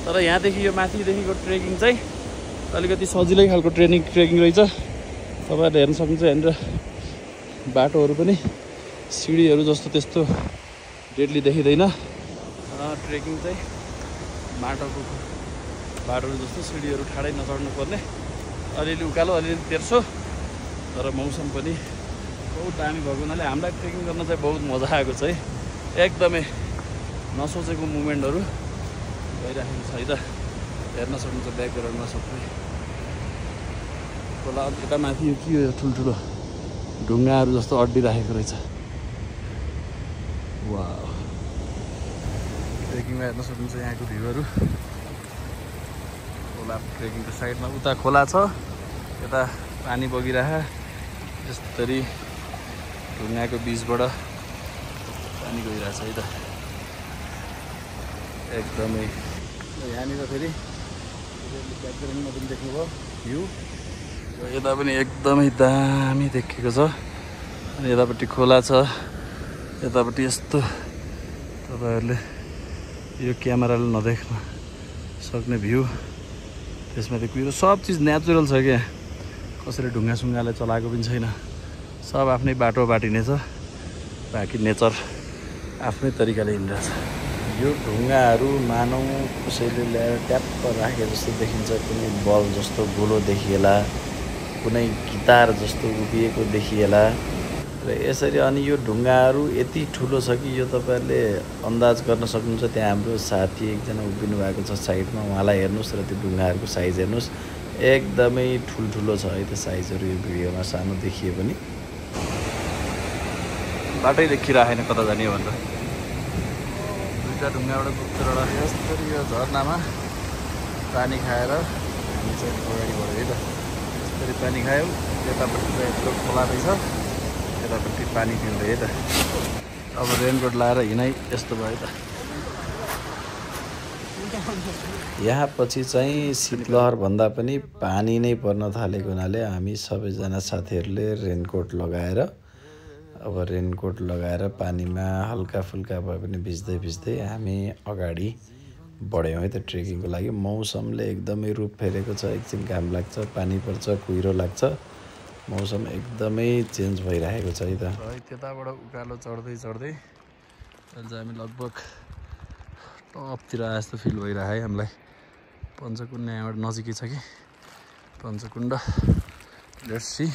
तर यहाँदेखि यो माथिदेखिको ट्रेकिङ चाहिँ अलिकति सजिलै खालको ट्रेकिङ रहेछ तपाईँहरूले हेर्न सक्नुहुन्छ यहाँनिर बाटोहरू पनि सिँढीहरू जस्तो त्यस्तो डेडली देखिँदैन ट्रेकिङ चाहिँ माटोको बाटोहरू जस्तो सिँढीहरू ठाडै नचढ्नु पर्ने अलिअलि उकालो अलिअलि तेर्सो तर मौसम पनि बहुत दामी भएको हुनाले हामीलाई ट्रेकिङ गर्न चाहिँ बहुत मजा आएको छ है एकदमै नसोचेको मुभमेन्टहरू भइराखेको छ है त हेर्न सक्नुहुन्छ ब्याकग्राउन्डमा सबै खोला यता माथि यो के हो ठुल्ठुलो ढुङ्गाहरू जस्तो अड्डिराखेको रहेछ वा ट्रेकिङमा हेर्न सक्नुहुन्छ यहाँको भ्यूहरू खोला ट्रेकिङको साइडमा उता खोला छ यता पानी बगिरह यसरी ढुङ्गाको बिचबाट पानी गइरहेछ है त एकदमै यहाँनिर फेरि ब्याकग्राउन्डमा पनि देख्नुभयो भ्यू यता पनि एकदमै दामी देखेको छ अनि यतापट्टि खोला छ यतापट्टि यस्तो तपाईँहरूले यो क्यामेराले नदेख्न सक्ने भ्यू त्यसमा त्यो कुरो सब चिज नेचुरल छ क्या कसैले ढुङ्गासुङ्गाले चलाएको पनि छैन सब आफ्नै बाटो बाटिने छ बाँकी नेचर आफ्नै तरिकाले हिँडिरहेछ यो ढुङ्गाहरू मानौँ कसैले ल्याएर ट्याप्प राखे जस्तो देखिन्छ कुनै बल जस्तो गोलो देखिएला कुनै गिटार जस्तो उभिएको देखिएला र यसरी अनि यो ढुङ्गाहरू यति ठुलो छ कि यो तपाईँहरूले अन्दाज गर्न सक्नुहुन्छ त्यहाँ हाम्रो साथी एकजना उभिनु भएको छ साइडमा उहाँलाई हेर्नुहोस् र त्यो ढुङ्गाहरूको साइज हेर्नुहोस् एकदमै ठुल्ठुलो छ है त्यो साइजहरू यो भिडियोमा सानो देखिए पनि बाटै देखिरहेन कता जाने भनेर दुईवटा ढुङ्गाबाट गुप्तर यसरी यो झरनामा पानी खाएर हामी चाहिँ अगाडि बढ्यो है त यसरी पानी खायौँ यतापट्टि चाहिँ यत्रो खोला रहेछ यतापट्टि पानी पिउँदै है त अब रेनकोट लाएर हिँडाइ यस्तो भयो त यहाँ पछि चाहिँ शीतलहर भन्दा पनि पानी नै पर्न थालेको हुनाले हामी सबैजना साथीहरूले रेनकोट लगाएर अब रेनकोट लगाएर पानीमा हल्का फुल्का भए पनि भिज्दै हामी अगाडि बढ्यौँ है त ट्रेकिङको लागि मौसमले एकदमै रूप फेरेको छ एकछिन घाम लाग्छ पानी पर्छ कुहिरो लाग्छ मौसम एकदमै चेन्ज भइरहेको छ है त त्यताबाट उकालो चढ्दै अहिले चाहिँ हामी लगभग टपतिर जस्तो फिल भइरहेको है हामीलाई पञ्चकुण्ड यहाँबाट नजिकै छ कि पञ्चकुण्ड लेट्स सी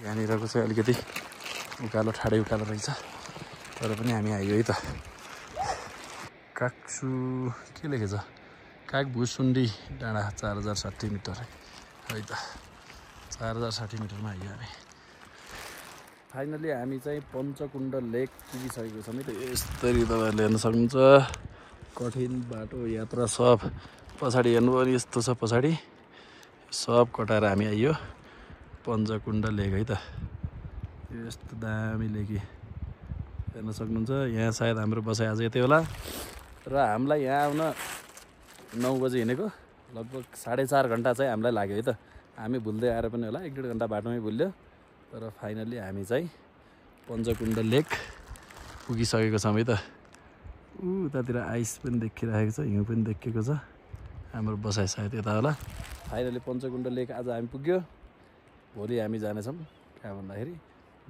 यहाँनिरको चाहिँ अलिकति उकालो ठाडै उकालो रहेछ तर पनि हामी आइयो है त काक्सु के लेखेछ काकभुसुन्डी डाँडा 4060 मिटर है त 4060 मिटरमा आइयो हामी फाइनली हामी चाहिँ पञ्चकुण्ड लेक पुगिसकेको छौँ है त यस्तरी तपाईँहरूले हेर्न सक्नुहुन्छ कठिन बाटो यात्रा सब पछाडि हेर्नुभयो भने यस्तो छ पछाडि सब कटाएर हामी आइयो पञ्चकुण्ड लेक है त यस्तो दामी लेकी हेर्न सक्नुहुन्छ यहाँ सायद हाम्रो बसाइ आज यतै होला र हामीलाई यहाँ आउन 9 बजे हिँडेको लगभग 4.5 घन्टा चाहिँ हामीलाई लाग्यो है त हामी भुल्दै आएर पनि होला 1-1.5 घन्टा बाटोमै भुल्यो तर फाइनल्ली हामी चाहिँ पञ्चकुण्ड लेक पुगिसकेको छौँ है त उतातिर आइस पनि देखिरहेको छ हिउँ पनि देखिएको छ हाम्रो बसाइ सायद यता होला फाइनली पञ्चकुण्ड लेक आज हामी पुग्यो। भोलि हामी जानेछौँ कहाँ भन्दाखेरि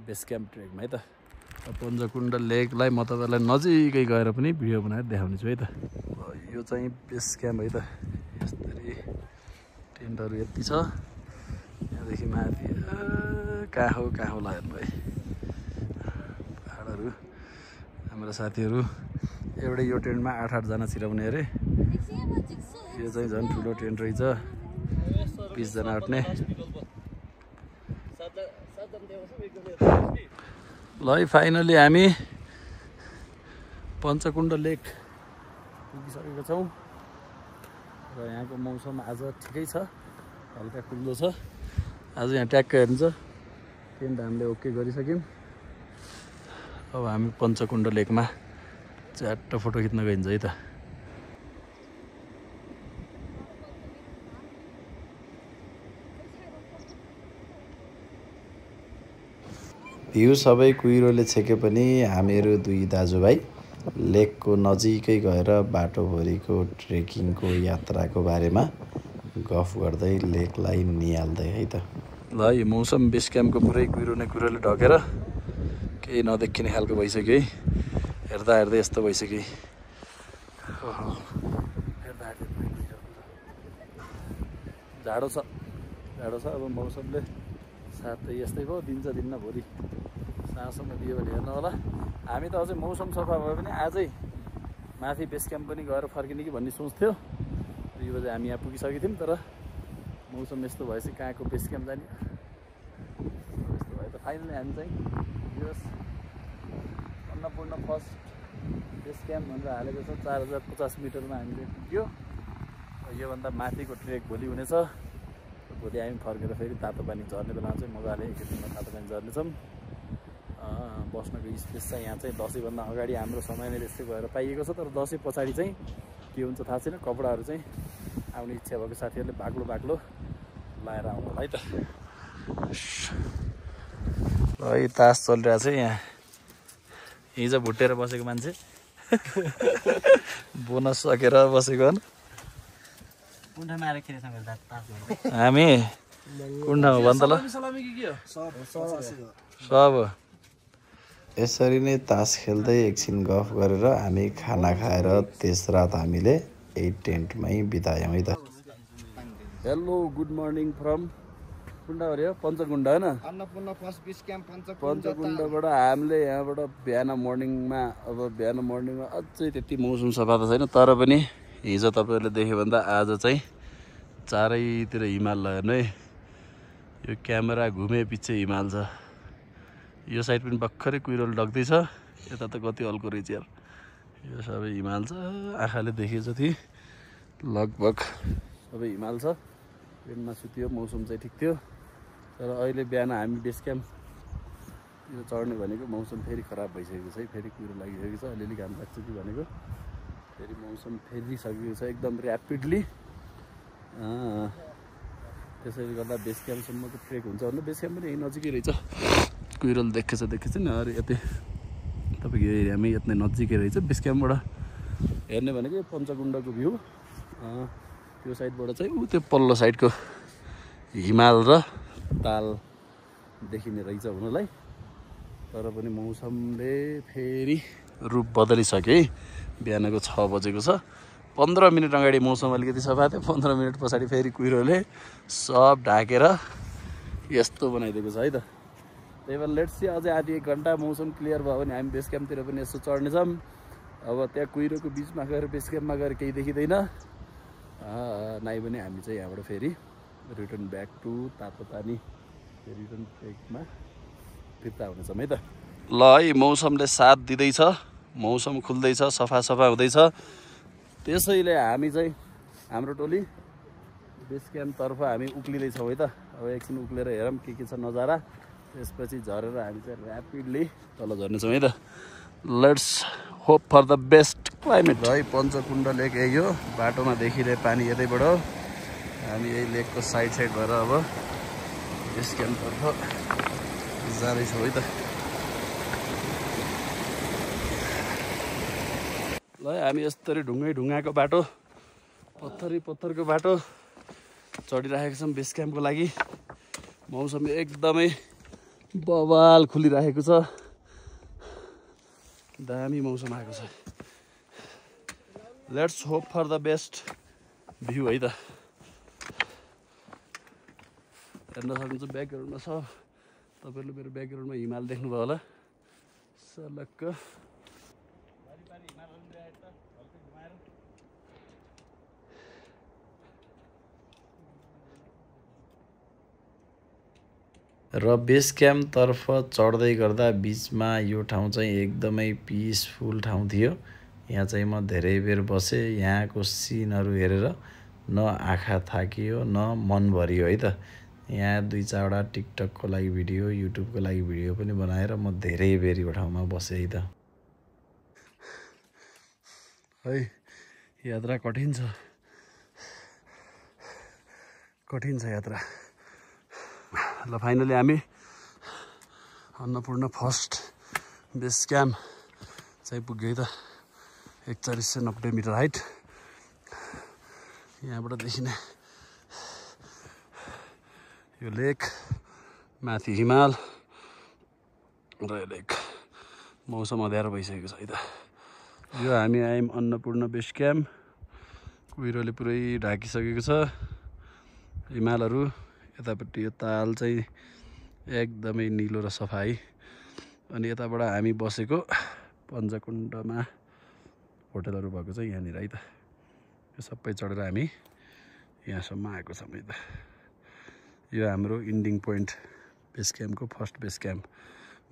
बेस क्याम्प ट्रेकमा है त। पञ्चकुण्ड लेकलाई म तपाईँलाई नजिकै गएर पनि भिडियो बनाएर देखाउने छु है त। यो चाहिँ बेस क्याम्प है त। यस्तरी टेन्टहरू यति छ, यहाँदेखि माथि कहाँ हो हेर्नु है पाहाडहरू। हाम्रो साथीहरू एउटै यो टेन्टमा 8-8 जना छिराउने अरे। यो चाहिँ झन् ठुलो टेन्ट रहेछ, 20 जना अट्ने। ल है फाइनली हामी पञ्चकुण्ड लेक पुगिसकेको छौँ र यहाँको मौसम आज ठिकै छ, हल्का खुल्लो छ। आज यहाँ ट्याक्क हेर्नुहुन्छ टेन्ट हामीले ओके गरिसक्यौँ। अब हामी पञ्चकुण्ड लेकमा च्याट्ट फोटो खिच्न गइन्छ है त। भ्यू सबै कुहिरोले छेके पनि हामीहरू दुई दाजुभाइ लेकको नजिकै गएर बाटोभरिको ट्रेकिङको यात्राको बारेमा गफ गर्दै लेकलाई निहाल्दै है त। ल यो मौसम बेस क्याम्पको पुरै कुहिरो नै कुहिरोले ढकेर केही नदेखिने खालको भइसक्यो है। हेर्दा हेर्दै यस्तो भइसक्यो। जाडो छ अब मौसमले साथै यस्तै भयो, दिन्छ दिन्न भोलि साँझसम्म दियो भने हेर्नु होला। हामी त अझै मौसम सफा भयो भने आजै माथि बेस क्याम्प पनि गएर फर्किने कि भन्ने सोच थियो। 2 बजे हामी यहाँ पुगिसकेको थियौँ, तर मौसम यस्तो भएपछि कहाँको बेस क्याम्प जाने। यस्तो भयो त फाइनली हामी चाहिँ यो अन्नपूर्ण फर्स्ट बेस क्याम्प भनेर हालेको छ। 4050 मिटरमा हामीले पुग्यो। योभन्दा माथिको ट्रेक भोलि हुनेछ। भोलि हामी फर्केर फेरि तातो पानी झर्ने बेलामा चाहिँ मजाले एकैछिनमा तातो पानी झर्नेछौँ। बस्नको स्पेस चाहिँ यहाँ चाहिँ दसैँभन्दा अगाडि हाम्रो समय नै त्यस्तै भएर पाइएको छ, तर दसैँ पछाडि चाहिँ के हुन्छ थाहा छैन। कपडाहरू चाहिँ आउने इच्छा भएको साथीहरूले बाक्लो लाएर आउनु होला है त। है तास चलिरहेको छ यहाँ। हिजो भुटेर बसेको मान्छे बोनस सकेर बसेको हामी कुण्डमा भन्छ ल सब। यसरी नै तास खेल्दै एकछिन गफ गरेर हामी खाना खाएर त्यस रात हामीले यही टेन्टमै बितायौँ है त। हेलो गुड मर्निङ फ्रम कुण्ड अरे पञ्चकुण्ड होइन, अन्नपूर्ण फर्स्ट बेस क्याम्प पञ्चकुण्डबाट हामीले यहाँबाट बिहान मर्निङमा अझै त्यति मौसम सफा त छैन, तर पनि हिजो तपाईँहरूले देख्यो भने त आज चाहिँ चारैतिर हिमाल हेर्नु है। यो क्यामेरा घुमे पछि हिमाल छ। यो साइड पनि भर्खरै कुहिरोले ढक्दैछ। यता त कति हल्को रहेछ यार। यो सबै हिमाल छ, आँखाले देखे जति लगभग सबै हिमाल छ। ट्रेनमा सुत्यो, मौसम चाहिँ ठिक थियो, तर अहिले बिहान हामी बेस क्याम्प यो चढ्ने भनेको मौसम फेरि खराब भइसकेको छ है। फेरि कुहिरो लागिसकेको छ, अलिअलि घाम लाग्छ कि भनेको फेरि मौसम फेरिसकेको छ एकदम ऱ्यापिडली। त्यसैले गर्दा बेस क्याम्पसम्मको ट्रेक हुन्छ भने बेस क्याम्प पनि यही नजिकै रहेछ। कुहिरोले देखेछ नि अरे यतै तपाईँको यो एरियामै यति नजिकै रहेछ। बेस क्याम्पबाट हेर्ने भनेको पञ्चकुण्डको भ्यू, त्यो साइडबाट चाहिँ त्यो पल्लो साइडको हिमाल र ताल देखिने रहेछ हुनलाई। तर पनि मौसमले फेरि रूप बदलिसक्यो है। बिहानको 6 बजेको छ, 15 मिनट अगाडि मौसम अलिकति सफा थियो, 15 मिनट पछाडि फेरि कुहिरोले सब ढाकेर यस्तो बनाइदिएको छ है त। त्यही भएर लेट्स सी अझै आधी 1 घन्टा मौसम क्लियर भयो भने हामी बेस क्याम्पतिर पनि यसो चढ्नेछौँ। अब त्यहाँ कुहिरोको बिचमा गएर बेस क्याम्पमा गएर केही देखिँदैन नाइ भने हामी चाहिँ यहाँबाट फेरि रिटर्न ब्याक टु तातो पानी रिटर्न ट्रेकमा फिर्ता हुनेछौँ है त। ल है मौसमले साथ दिँदैछ, मौसम खुल्दैछ, सफा हुँदैछ। त्यसैले हामी चाहिँ हाम्रो टोली बेस क्याम्पतर्फ हामी उक्लिँदैछौँ है त। अब एकछिन उक्लेर हेरौँ के छ नजारा, त्यसपछि झरेर हामी चाहिँ ऱ्यापिडली तल झर्नेछौँ है त। Let's hope for the best climate. है पञ्चकुण्ड लेक यही हो, बाटोमा देखिरहे पानी यतैबाट। हामी यही लेकको साइड भएर अब बेस क्याम्पतर्फ जाँदैछौँ है त। ल हामी यस्तरी ढुङ्गाको बाटो, पत्थरको बाटो चढिराखेको छौँ बेस क्याम्पको लागि। मौसम एकदमै बवाल खुलिराखेको छ, दामी मौसम आएको छ। Let's hope for the best view है त। हेर्न सक्नुहुन्छ ब्याकग्राउन्डमा छ, तपाईँहरूले मेरो ब्याकग्राउन्डमा हिमाल देख्नुभयो होला सलक्क। र बेस क्याम्पतर्फ चढ्दै गर्दा बिचमा यो ठाउँ चाहिँ एकदमै पिसफुल ठाउँ थियो। यहाँ चाहिँ म धेरै बेर बसेँ। यहाँको सिनहरू हेरेर न आँखा थाकियो न मन भरियो है त। यहाँ 2-4वटा टिकटकको लागि भिडियो, युट्युबको लागि भिडियो पनि बनाएर म धेरै बेर यो ठाउँमा बसेँ है त। है यात्रा कठिन छ, कठिन छ यात्रा। ल फाइनली हामी अन्नपूर्ण फर्स्ट बेस क्याम्प चाहिँ पुग्यो है त। 4190 मिटर हाइट। यहाँबाट देखिने यो लेक, माथि हिमाल र यो लेक। मौसम अँध्यारो भइसकेको छ है त। यो हामी आयौँ अन्नपूर्ण बेस क्याम्प। कुहिरोले पुरै ढाकिसकेको छ हिमालहरू। यतापट्टि यो ताल चाहिँ एकदमै निलो र सफा है। अनि यताबाट हामी बसेको पञ्चकुण्डमा होटलहरू भएको छ यहाँनिर है त। यो सबै चढेर हामी यहाँसम्म आएको छौँ है त। यो हाम्रो इन्डिङ पोइन्ट बेस क्याम्पको फर्स्ट बेस क्याम्प।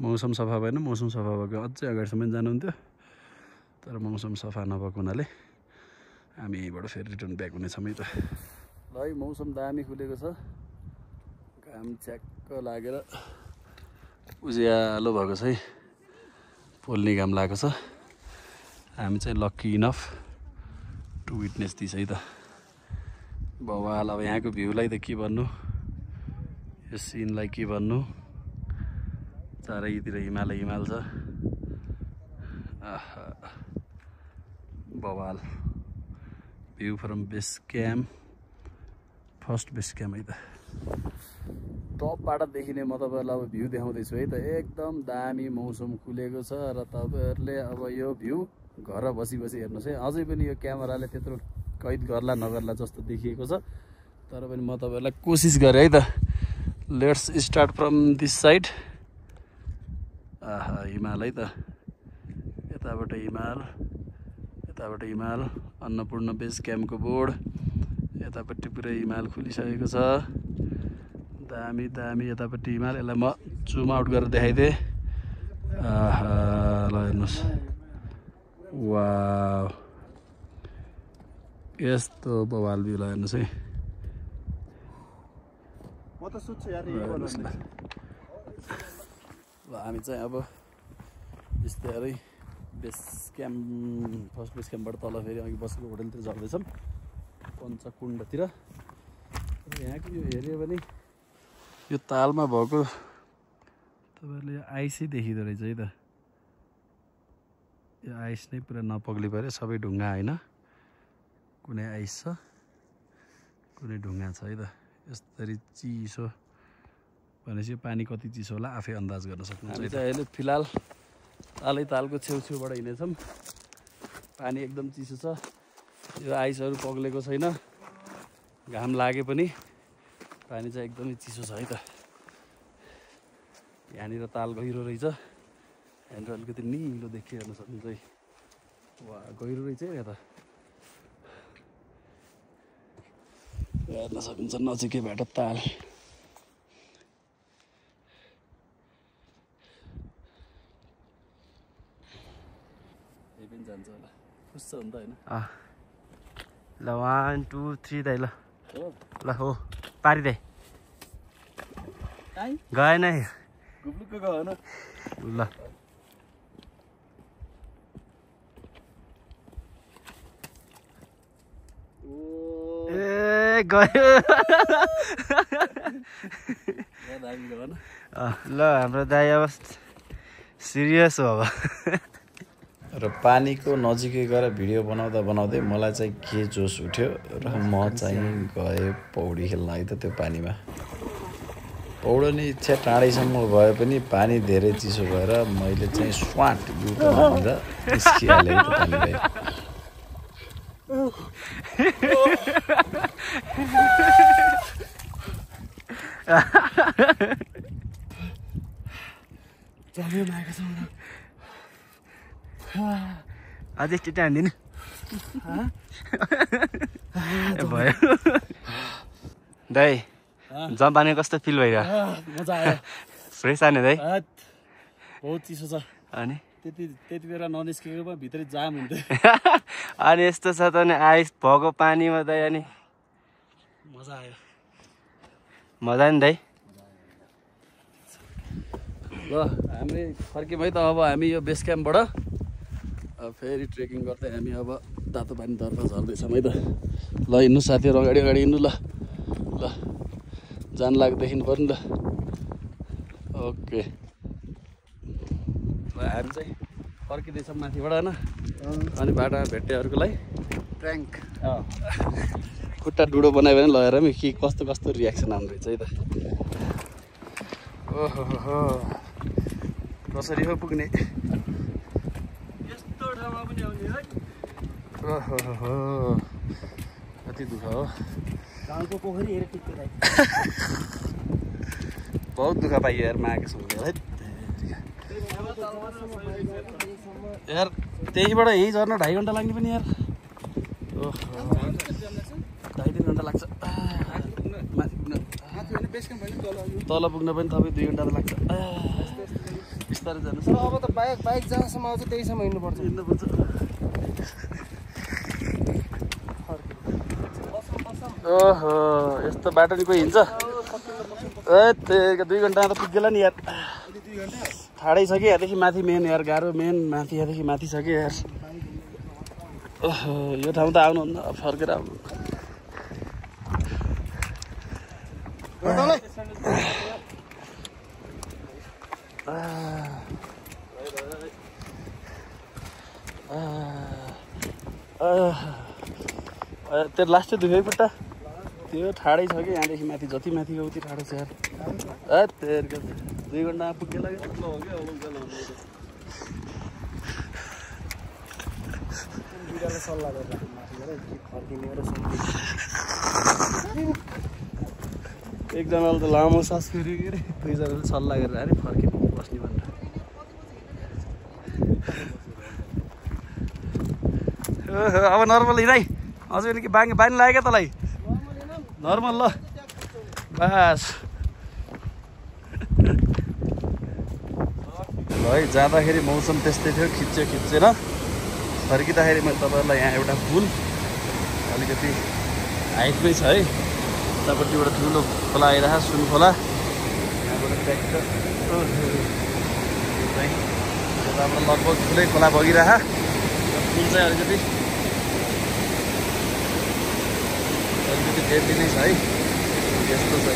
मौसम सफा भएन, मौसम सफा भएको अझै अगाडिसम्म जानुहुन्थ्यो, तर मौसम सफा नभएको हुनाले हामी यहीँबाट फेरि रिटर्न ब्याक हुनेछौँ है त। ल है मौसम दामी खुलेको छ, घाम च्याक्क लागेर उज्यालो भएको छ है, पोल्ने घाम लागेको छ। हामी चाहिँ lucky enough to witness this है त। बवाल। अब यहाँको भ्यूलाई त के भन्नु, यो सिनलाई के भन्नु। चारैतिर हिमालै हिमाल छ। आहा बवाल view from base camp, first base camp है त। टपबाट देखिने म तपाईँहरूलाई अब भ्यू देखाउँदैछु है त। एकदम दामी मौसम खुलेको छ र तपाईँहरूले अब यो भ्यू घर बसी हेर्नुहोस् है। अझै पनि यो क्यामेराले त्यत्रो कैद गर्ला नगर्ला जस्तो देखिएको छ, तर पनि म तपाईँहरूलाई कोसिस गरेँ है त। Let's start from this side. आहा हिमाल है त। यताबाट हिमाल, यताबाट हिमाल, अन्नपूर्ण बेस क्याम्पको बोर्ड। यतापट्टि पुरै हिमाल खुलिसकेको छ, दामी दामी। यतापट्टि हिमाल। यसलाई म जुम आउट गरेर देखाइदिएँ। आहा ल हेर्नुहोस्, वाउ यस्तो बवाल भ्यू ल हेर्नुहोस् है। ल हामी चाहिँ अब बिस्तारै बेस क्याम्प, फर्स्ट बेस क्याम्पबाट तल फेरि अघि बसेको होटलतिर झर्दैछौँ पञ्चकुण्डतिर। यहाँको यो हेऱ्यो भने यो तालमा भएको तपाईँहरूले यो आइसै देखिँदो रहेछ है त। यो आइस नै पुरा नपग्ली पऱ्यो, सबै ढुङ्गा होइन, कुनै आइस छ कुनै ढुङ्गा छ है त। यसरी चिसो भनेपछि यो पानी कति चिसो होला आफै अन्दाज गर्न सक्नुहुन्छ। अहिले फिलहाल तालको छेउछेउबाट हिँडेछौँ। पानी एकदम चिसो छ, यो आइसहरू पग्लेको छैन, घाम लागे पनि पानी चाहिँ एकदमै चिसो छ है त। यहाँनिर ताल गहिरो रहेछ, यहाँनिर अलिकति निलो देखि हेर्न सक्नुहुन्छ है। वा गहिरो रहेछ है यता, हेर्न सक्नुहुन्छ नजिकैबाट ताल। यही पनि जान्छ होला, खुस्छ हुन्छ होइन। ल 1 2 3 दाइ। ल हो ल हो पारिदे गएन है, गुप्लुक्क गएन। ल ए गयो। ल हाम्रो दाइ अब सिरियस हो अब। र पानीको नजिकै गएर भिडियो बनाउँदै मलाई चाहिँ के जोस उठ्यो र म चाहिँ गएँ पौडी खेल्न है त त्यो पानीमा। पौडने इच्छा टाढैसम्म भए पनि पानी धेरै चिसो भएर मैले चाहिँ स्वाट युटर्न हानेर निस्किहालेँ त्यो पानीलाई। अझै छिटो हान्दिनु भयो दाइ। जम्प हानेको कस्तो फिल भइरहेको? मजा आयो। फ्रेस हाने दाइ? बहुत चिसो छ। अनि त्यति बेला ननिस्केको पो भित्रै जाम हुन्थ्यो। अनि यस्तो छ त नि आइस भएको पानीमा दाइ। अनि मजा आयो। मजा नि दाइ। ल हामी फर्क्यौँ है त। अब हामी यो बेस क्याम्पबाट फेरि ट्रेकिङ गर्दै हामी अब तातो पानीतर्फ झर्दैछौँ है त। ल हिँड्नु साथीहरू, अगाडि हिँड्नु। ल ल जान लाग्दैखिनु पर्यो नि त। ओके ल हामी चाहिँ फर्किँदैछौँ माथिबाट होइन। अनि बाटोमा भेट्नेहरूलाई ट्याङ्क खुट्टा डुडो बनायो भने लगेर पनि के कस्तो कस्तो रियाक्सन आउने रहेछ है त। ओहो कसरी हो पुग्ने? यस्तो ठाउँमा पनि आउने है। ओहो कति दुःख हो। गाउँको पोखरी हेरेर टिक्यो दाइ। बहुत दुःख पाइयो यार माघे सुन्दै है यार। त्यहीबाट यहीँ झर्न 2.5 घन्टा लाग्ने पनि यार। ओहो 2.5-3 घन्टा लाग्छ तल पुग्न पनि तपाईँ 2 घन्टा त लाग्छ। बिस्तारै जानुहोस्। अब त बाइक जहाँसम्म आउँछ त्यहीसम्म हिँड्नुपर्छ। ओहो यस्तो बाटो नि कोही हिँड्छ? 2 घन्टा त पुग्यो नि यार। ठाडै छ कि यहाँदेखि माथि मेन यार। गाह्रो मेन माथि यहाँदेखि माथि छ कि यार। ओहो यो ठाउँ त आउनुहुन्न, फर्केर आउनु। त्यो लास्टै दुख्यो है खुट्टा। त्यो ठाडै छ कि यहाँदेखि माथि जति माथि गयो उति ठाडो छ यार। 2 घन्टामा पुग्यो लाग्यो। एकजनाले त लामो सास फेरि के अरे 2जनाले सल्लाह गरेर अरे फर्किनु बस्ने भनेर। अब नर्मल हिँडाइ अझै पनि के बानी लाग्यो क्या तँलाई? नर्मल ल बस। ल है जाँदाखेरि मौसम त्यस्तै थियो, खिचेन। फर्किँदाखेरि मैले तपाईँहरूलाई यहाँ एउटा पुल अलिकति हाइटमै छ है। उतापट्टिबाट ठुलो खोला आइरह सुन खोला। यहाँबाट ट्र्याक्टर यताबाट लगभग ठुलै खोला बगिरह। पुल चाहिँ अलिकति डेली नै छ है। यस्तो छ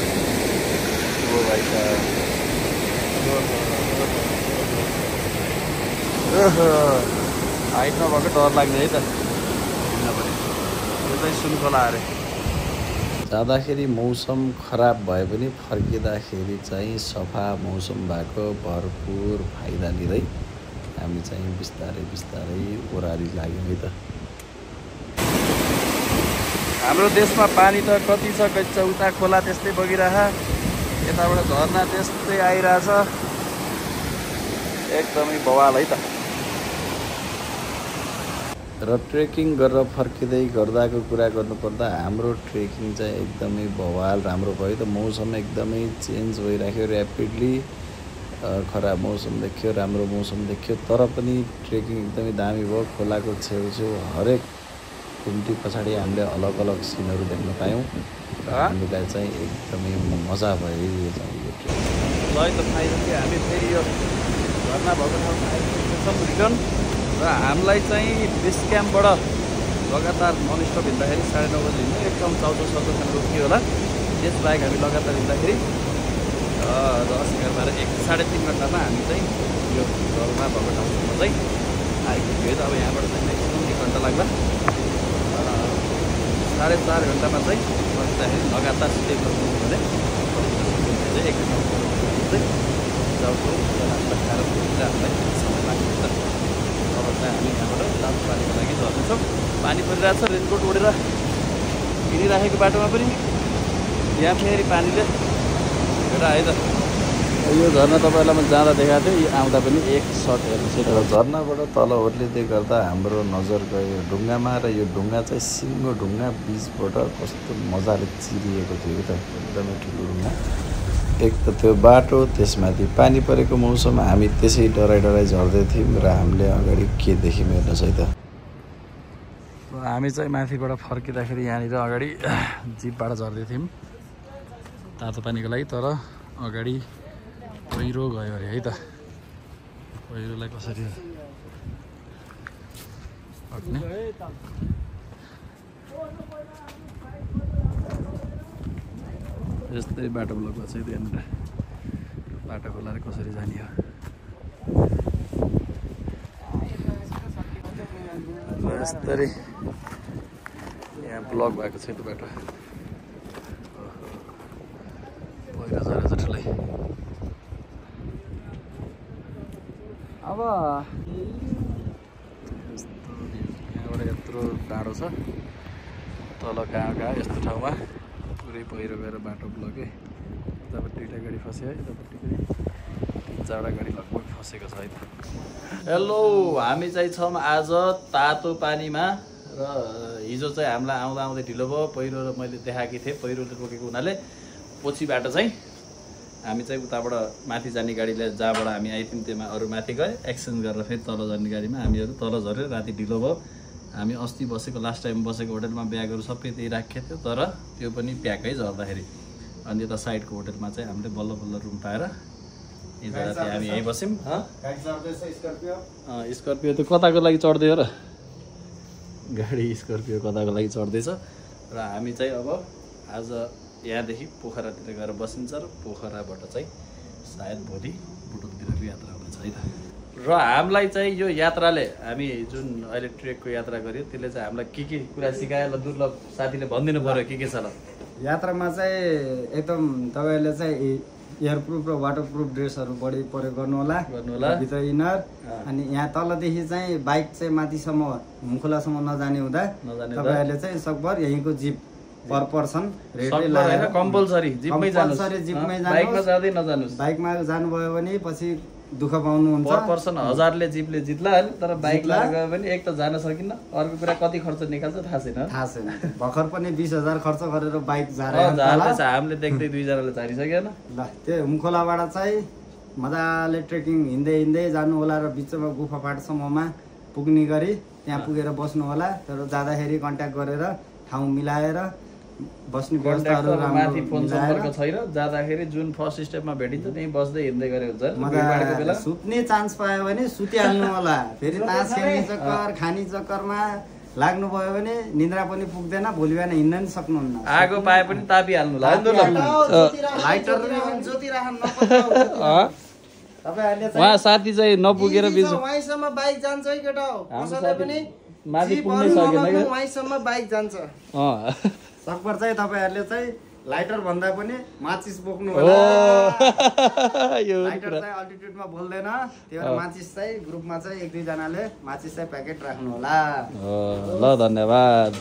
हो भाइ त। हाइट नभएको डर लाग्ने है त। यो चाहिँ सुन खोला अरे। जाँदाखेरि मौसम खराब भए पनि फर्किँदाखेरि चाहिँ सफा मौसम भएको भरपुर फाइदा लिँदै हामी चाहिँ बिस्तारै ओह्राली लाग्यौँ है त। हाम्रो देशमा पानी त कति छ कति उता खोला त्यस्तै बगिरह। यताबाट झरना त्यस्तै आइरहेछ। एकदमै बवाल है त। र ट्रेकिङ गरेर फर्किँदै गर्दाको कुरा गर्नुपर्दा हाम्रो ट्रेकिङ चाहिँ एकदमै बवाल राम्रो भयो त। मौसम एकदमै चेन्ज भइराख्यो ऱ्यापिडली। खराब मौसम देखियो, राम्रो मौसम देखियो, तर पनि ट्रेकिङ एकदमै दामी भयो। खोलाको छेउछेउ हरेक घुम्ती पछाडि हामीले अलग अलग सिनहरू देख्न पायौँ र हामीलाई चाहिँ एकदमै मजा भयो यो चाहिँ यो ट्रेकिङ। ल है त फाइनल चाहिँ हामी फेरि यो झरना भएको ठाउँमा आइपुगेछौँ रिटर्न। र हामीलाई चाहिँ बेस क्याम्पबाट लगातार ननस्टप हिँड्दाखेरि 9:30 बजी हिँड्नु एक ठाउँ चौधो रोकियो होला। त्यसबाहेक हामी लगातार हिँड्दाखेरि 10, 11, 12, 1, 3.5 घन्टामा हामी चाहिँ यो झरना भएको ठाउँसम्म चाहिँ आइपुग्यो है त। अब यहाँबाट चाहिँ म्याक्सिमम् 1 घन्टा लाग्ला। 4.5 घन्टामा चाहिँ बस्दाखेरि लगातार स्टे गर्नु भने चाहिँ 1 घन्टा चाहिँ जाउको नास्ता खाएर पुग्दा हामीलाई समय लाग्छ त। अब चाहिँ हामी यहाँबाट तातो पानीको लागि झर्नेछौँ। पानी परिरहेको छ, रेनकोट ओढेर हिँडिराखेको बाटोमा पनि यहाँ फेरि पानीले भेट आयो त। यो झरना तपाईँहरूलाई म जाँदा देखाएको थिएँ, यो आउँदा पनि एक सर्ट हेर्नुहोस्। र झरनाबाट तल ओर्लिँदै गर्दा हाम्रो नजर गयो ढुङ्गामा, र यो ढुङ्गा चाहिँ सिङ्गो ढुङ्गा बिचबाट कस्तो मजाले चिरिएको थियो त। एकदमै ठुलो ढुङ्गा। एक त त्यो बाटो, त्यसमाथि पानी परेको मौसममा हामी त्यसै डराइ झर्दै थियौँ र हामीले अगाडि के देख्यौँ हेर्नुहोस् है त। हामी चाहिँ माथिबाट फर्किँदाखेरि यहाँनिर अगाडि जिपबाट झर्दै थियौँ तातो पानीको लागि, तर अगाडि पहिरो गयो अरे है त। पहिरोलाई कसरी हट्ने यस्तै बाटो ब्लक भएको छ त्यहाँनिर। बाटो खोलाले कसरी जाने हो यस्तरी यहाँ ब्लक भएको छ त्यो बाटो। पहिरो झरेछ ठुलै। अब यहाँबाट यत्रो टाढो छ, तल कहाँ यस्तो ठाउँमा पुरै पहिरो गएर बाटो ब्लकै। यतापट्टि 2टा गाडी फस्यो है, यतापट्टि पनि 3-4वटा गाडी लगभग फसेको छ है त। हेलो, हामी चाहिँ छौँ आज तातो पानीमा, र हिजो चाहिँ हामीलाई आउँदा आउँदै ढिलो भयो। पहिरो र मैले देखाएकी थिएँ, पहिरोले रोकेको हुनाले पछि बाटो चाहिँ हामी चाहिँ उताबाट माथि जाने गाडीले जहाँबाट हामी आइथ्यौँ त्योमा अरू माथि गए, एक्सचेन्ज गरेर फेरि तल झर्ने गाडीमा हामीहरू तल झऱ्यो। राति ढिलो भयो। हामी अस्ति बसेको लास्ट टाइम बसेको होटलमा ब्यागहरू सबै त्यही राखेको थियो, तर त्यो पनि प्याकै झर्दाखेरि। अनि यता साइडको होटलमा चाहिँ हामीले बल्ल बल्ल रुम पाएर हिजो राति हामी यहीँ बस्यौँ। स्कर्पियो त कताको लागि चढ्दै हो र? गाडी स्कर्पियो कताको लागि चढ्दैछ। र हामी चाहिँ अब आज यहाँदेखि पोखरातिर गएर बसिन्छ, र पोखराबाट चाहिँ सायद भोलि बुटुलतिरको यात्रा हुनेछ है त। र हामीलाई चाहिँ यो यात्राले, हामी जुन अहिले ट्रेकको यात्रा गऱ्यो त्यसले चाहिँ हामीलाई के कुरा सिकायो ल? दुर्लभ साथीले भनिदिनु पर्यो के छ ल? यात्रामा चाहिँ एकदम तपाईँहरूले चाहिँ एयरप्रुफ र वाटरप्रुफ ड्रेसहरू बढी प्रयोग गर्नु होला भित्र इनर। अनि यहाँ तलदेखि चाहिँ बाइक चाहिँ माथिसम्म हुम्खोलासम्म नजाने हुँदा तपाईँहरूले चाहिँ सकभर यहीँको जिप पर पर्सन रेटले लगाएर कम्पलसरी जिपमै जानुहोस्। बाइकमा जाँदै नजानुहोस्। बाइकमा जानुभयो भने पछि दुःख पाउनुहुन्छ। पर पर्सन 1000ले जिपले जित्ला हैन, तर बाइक लिएर गयो भने एक त जान सकिन्न, अर्को कुरा कति खर्च निकाल्छ थाहा छैन। भर्खर पनि 20,000 खर्च गरेर बाइक झारेछ। हामीले देख्दै 2 जनाले झारिसकेन। ल त्यो हुम्खोलाबाट चाहिँ मजाले ट्रेकिङ हिँड्दै जानु होला, र बिचमा गुफा फाटसम्ममा पुग्ने गरी त्यहाँ पुगेर बस्नु होला। तर जाँदाखेरि कन्ट्याक्ट गरेर ठाउँ मिलाएर बस्ने व्यवस्थाहरू माथि फोन सम्पर्क छैन। जाँदाखेरि जुन फर्स्ट स्टेपमा भेटिन्छ त्यही बस्दै हिँड्दै गरे हुन्छ। सुत्ने चान्स पायो भने सुतिहाल्नु होला। फेरि तास खेल्ने चक्कर खाने चक्करमा लाग्नुभयो भने निद्रा पनि पुग्दैन, भोलि बिहान हिँड्न पनि सक्नुहुन्न। आगो पाए पनि तापिहाल्नु उहाँ साथी चाहिँ नपुगेर वहीँसम्म बाइक जान्छ है केटा हो। माथि पुग्नै सकेन, वहीँसम्म बाइक जान्छ। सकभर चाहिँ तपाईँहरूले चाहिँ लाइटर भन्दा पनि माचिस बोक्नु होला। लाइटर चाहिँ अल्टिट्युडमा बोल्दैन, त्यो भएर माचिस चाहिँ ग्रुपमा चाहिँ 1-2 जनाले माचिस चाहिँ प्याकेट राख्नु होला। ल धन्यवाद।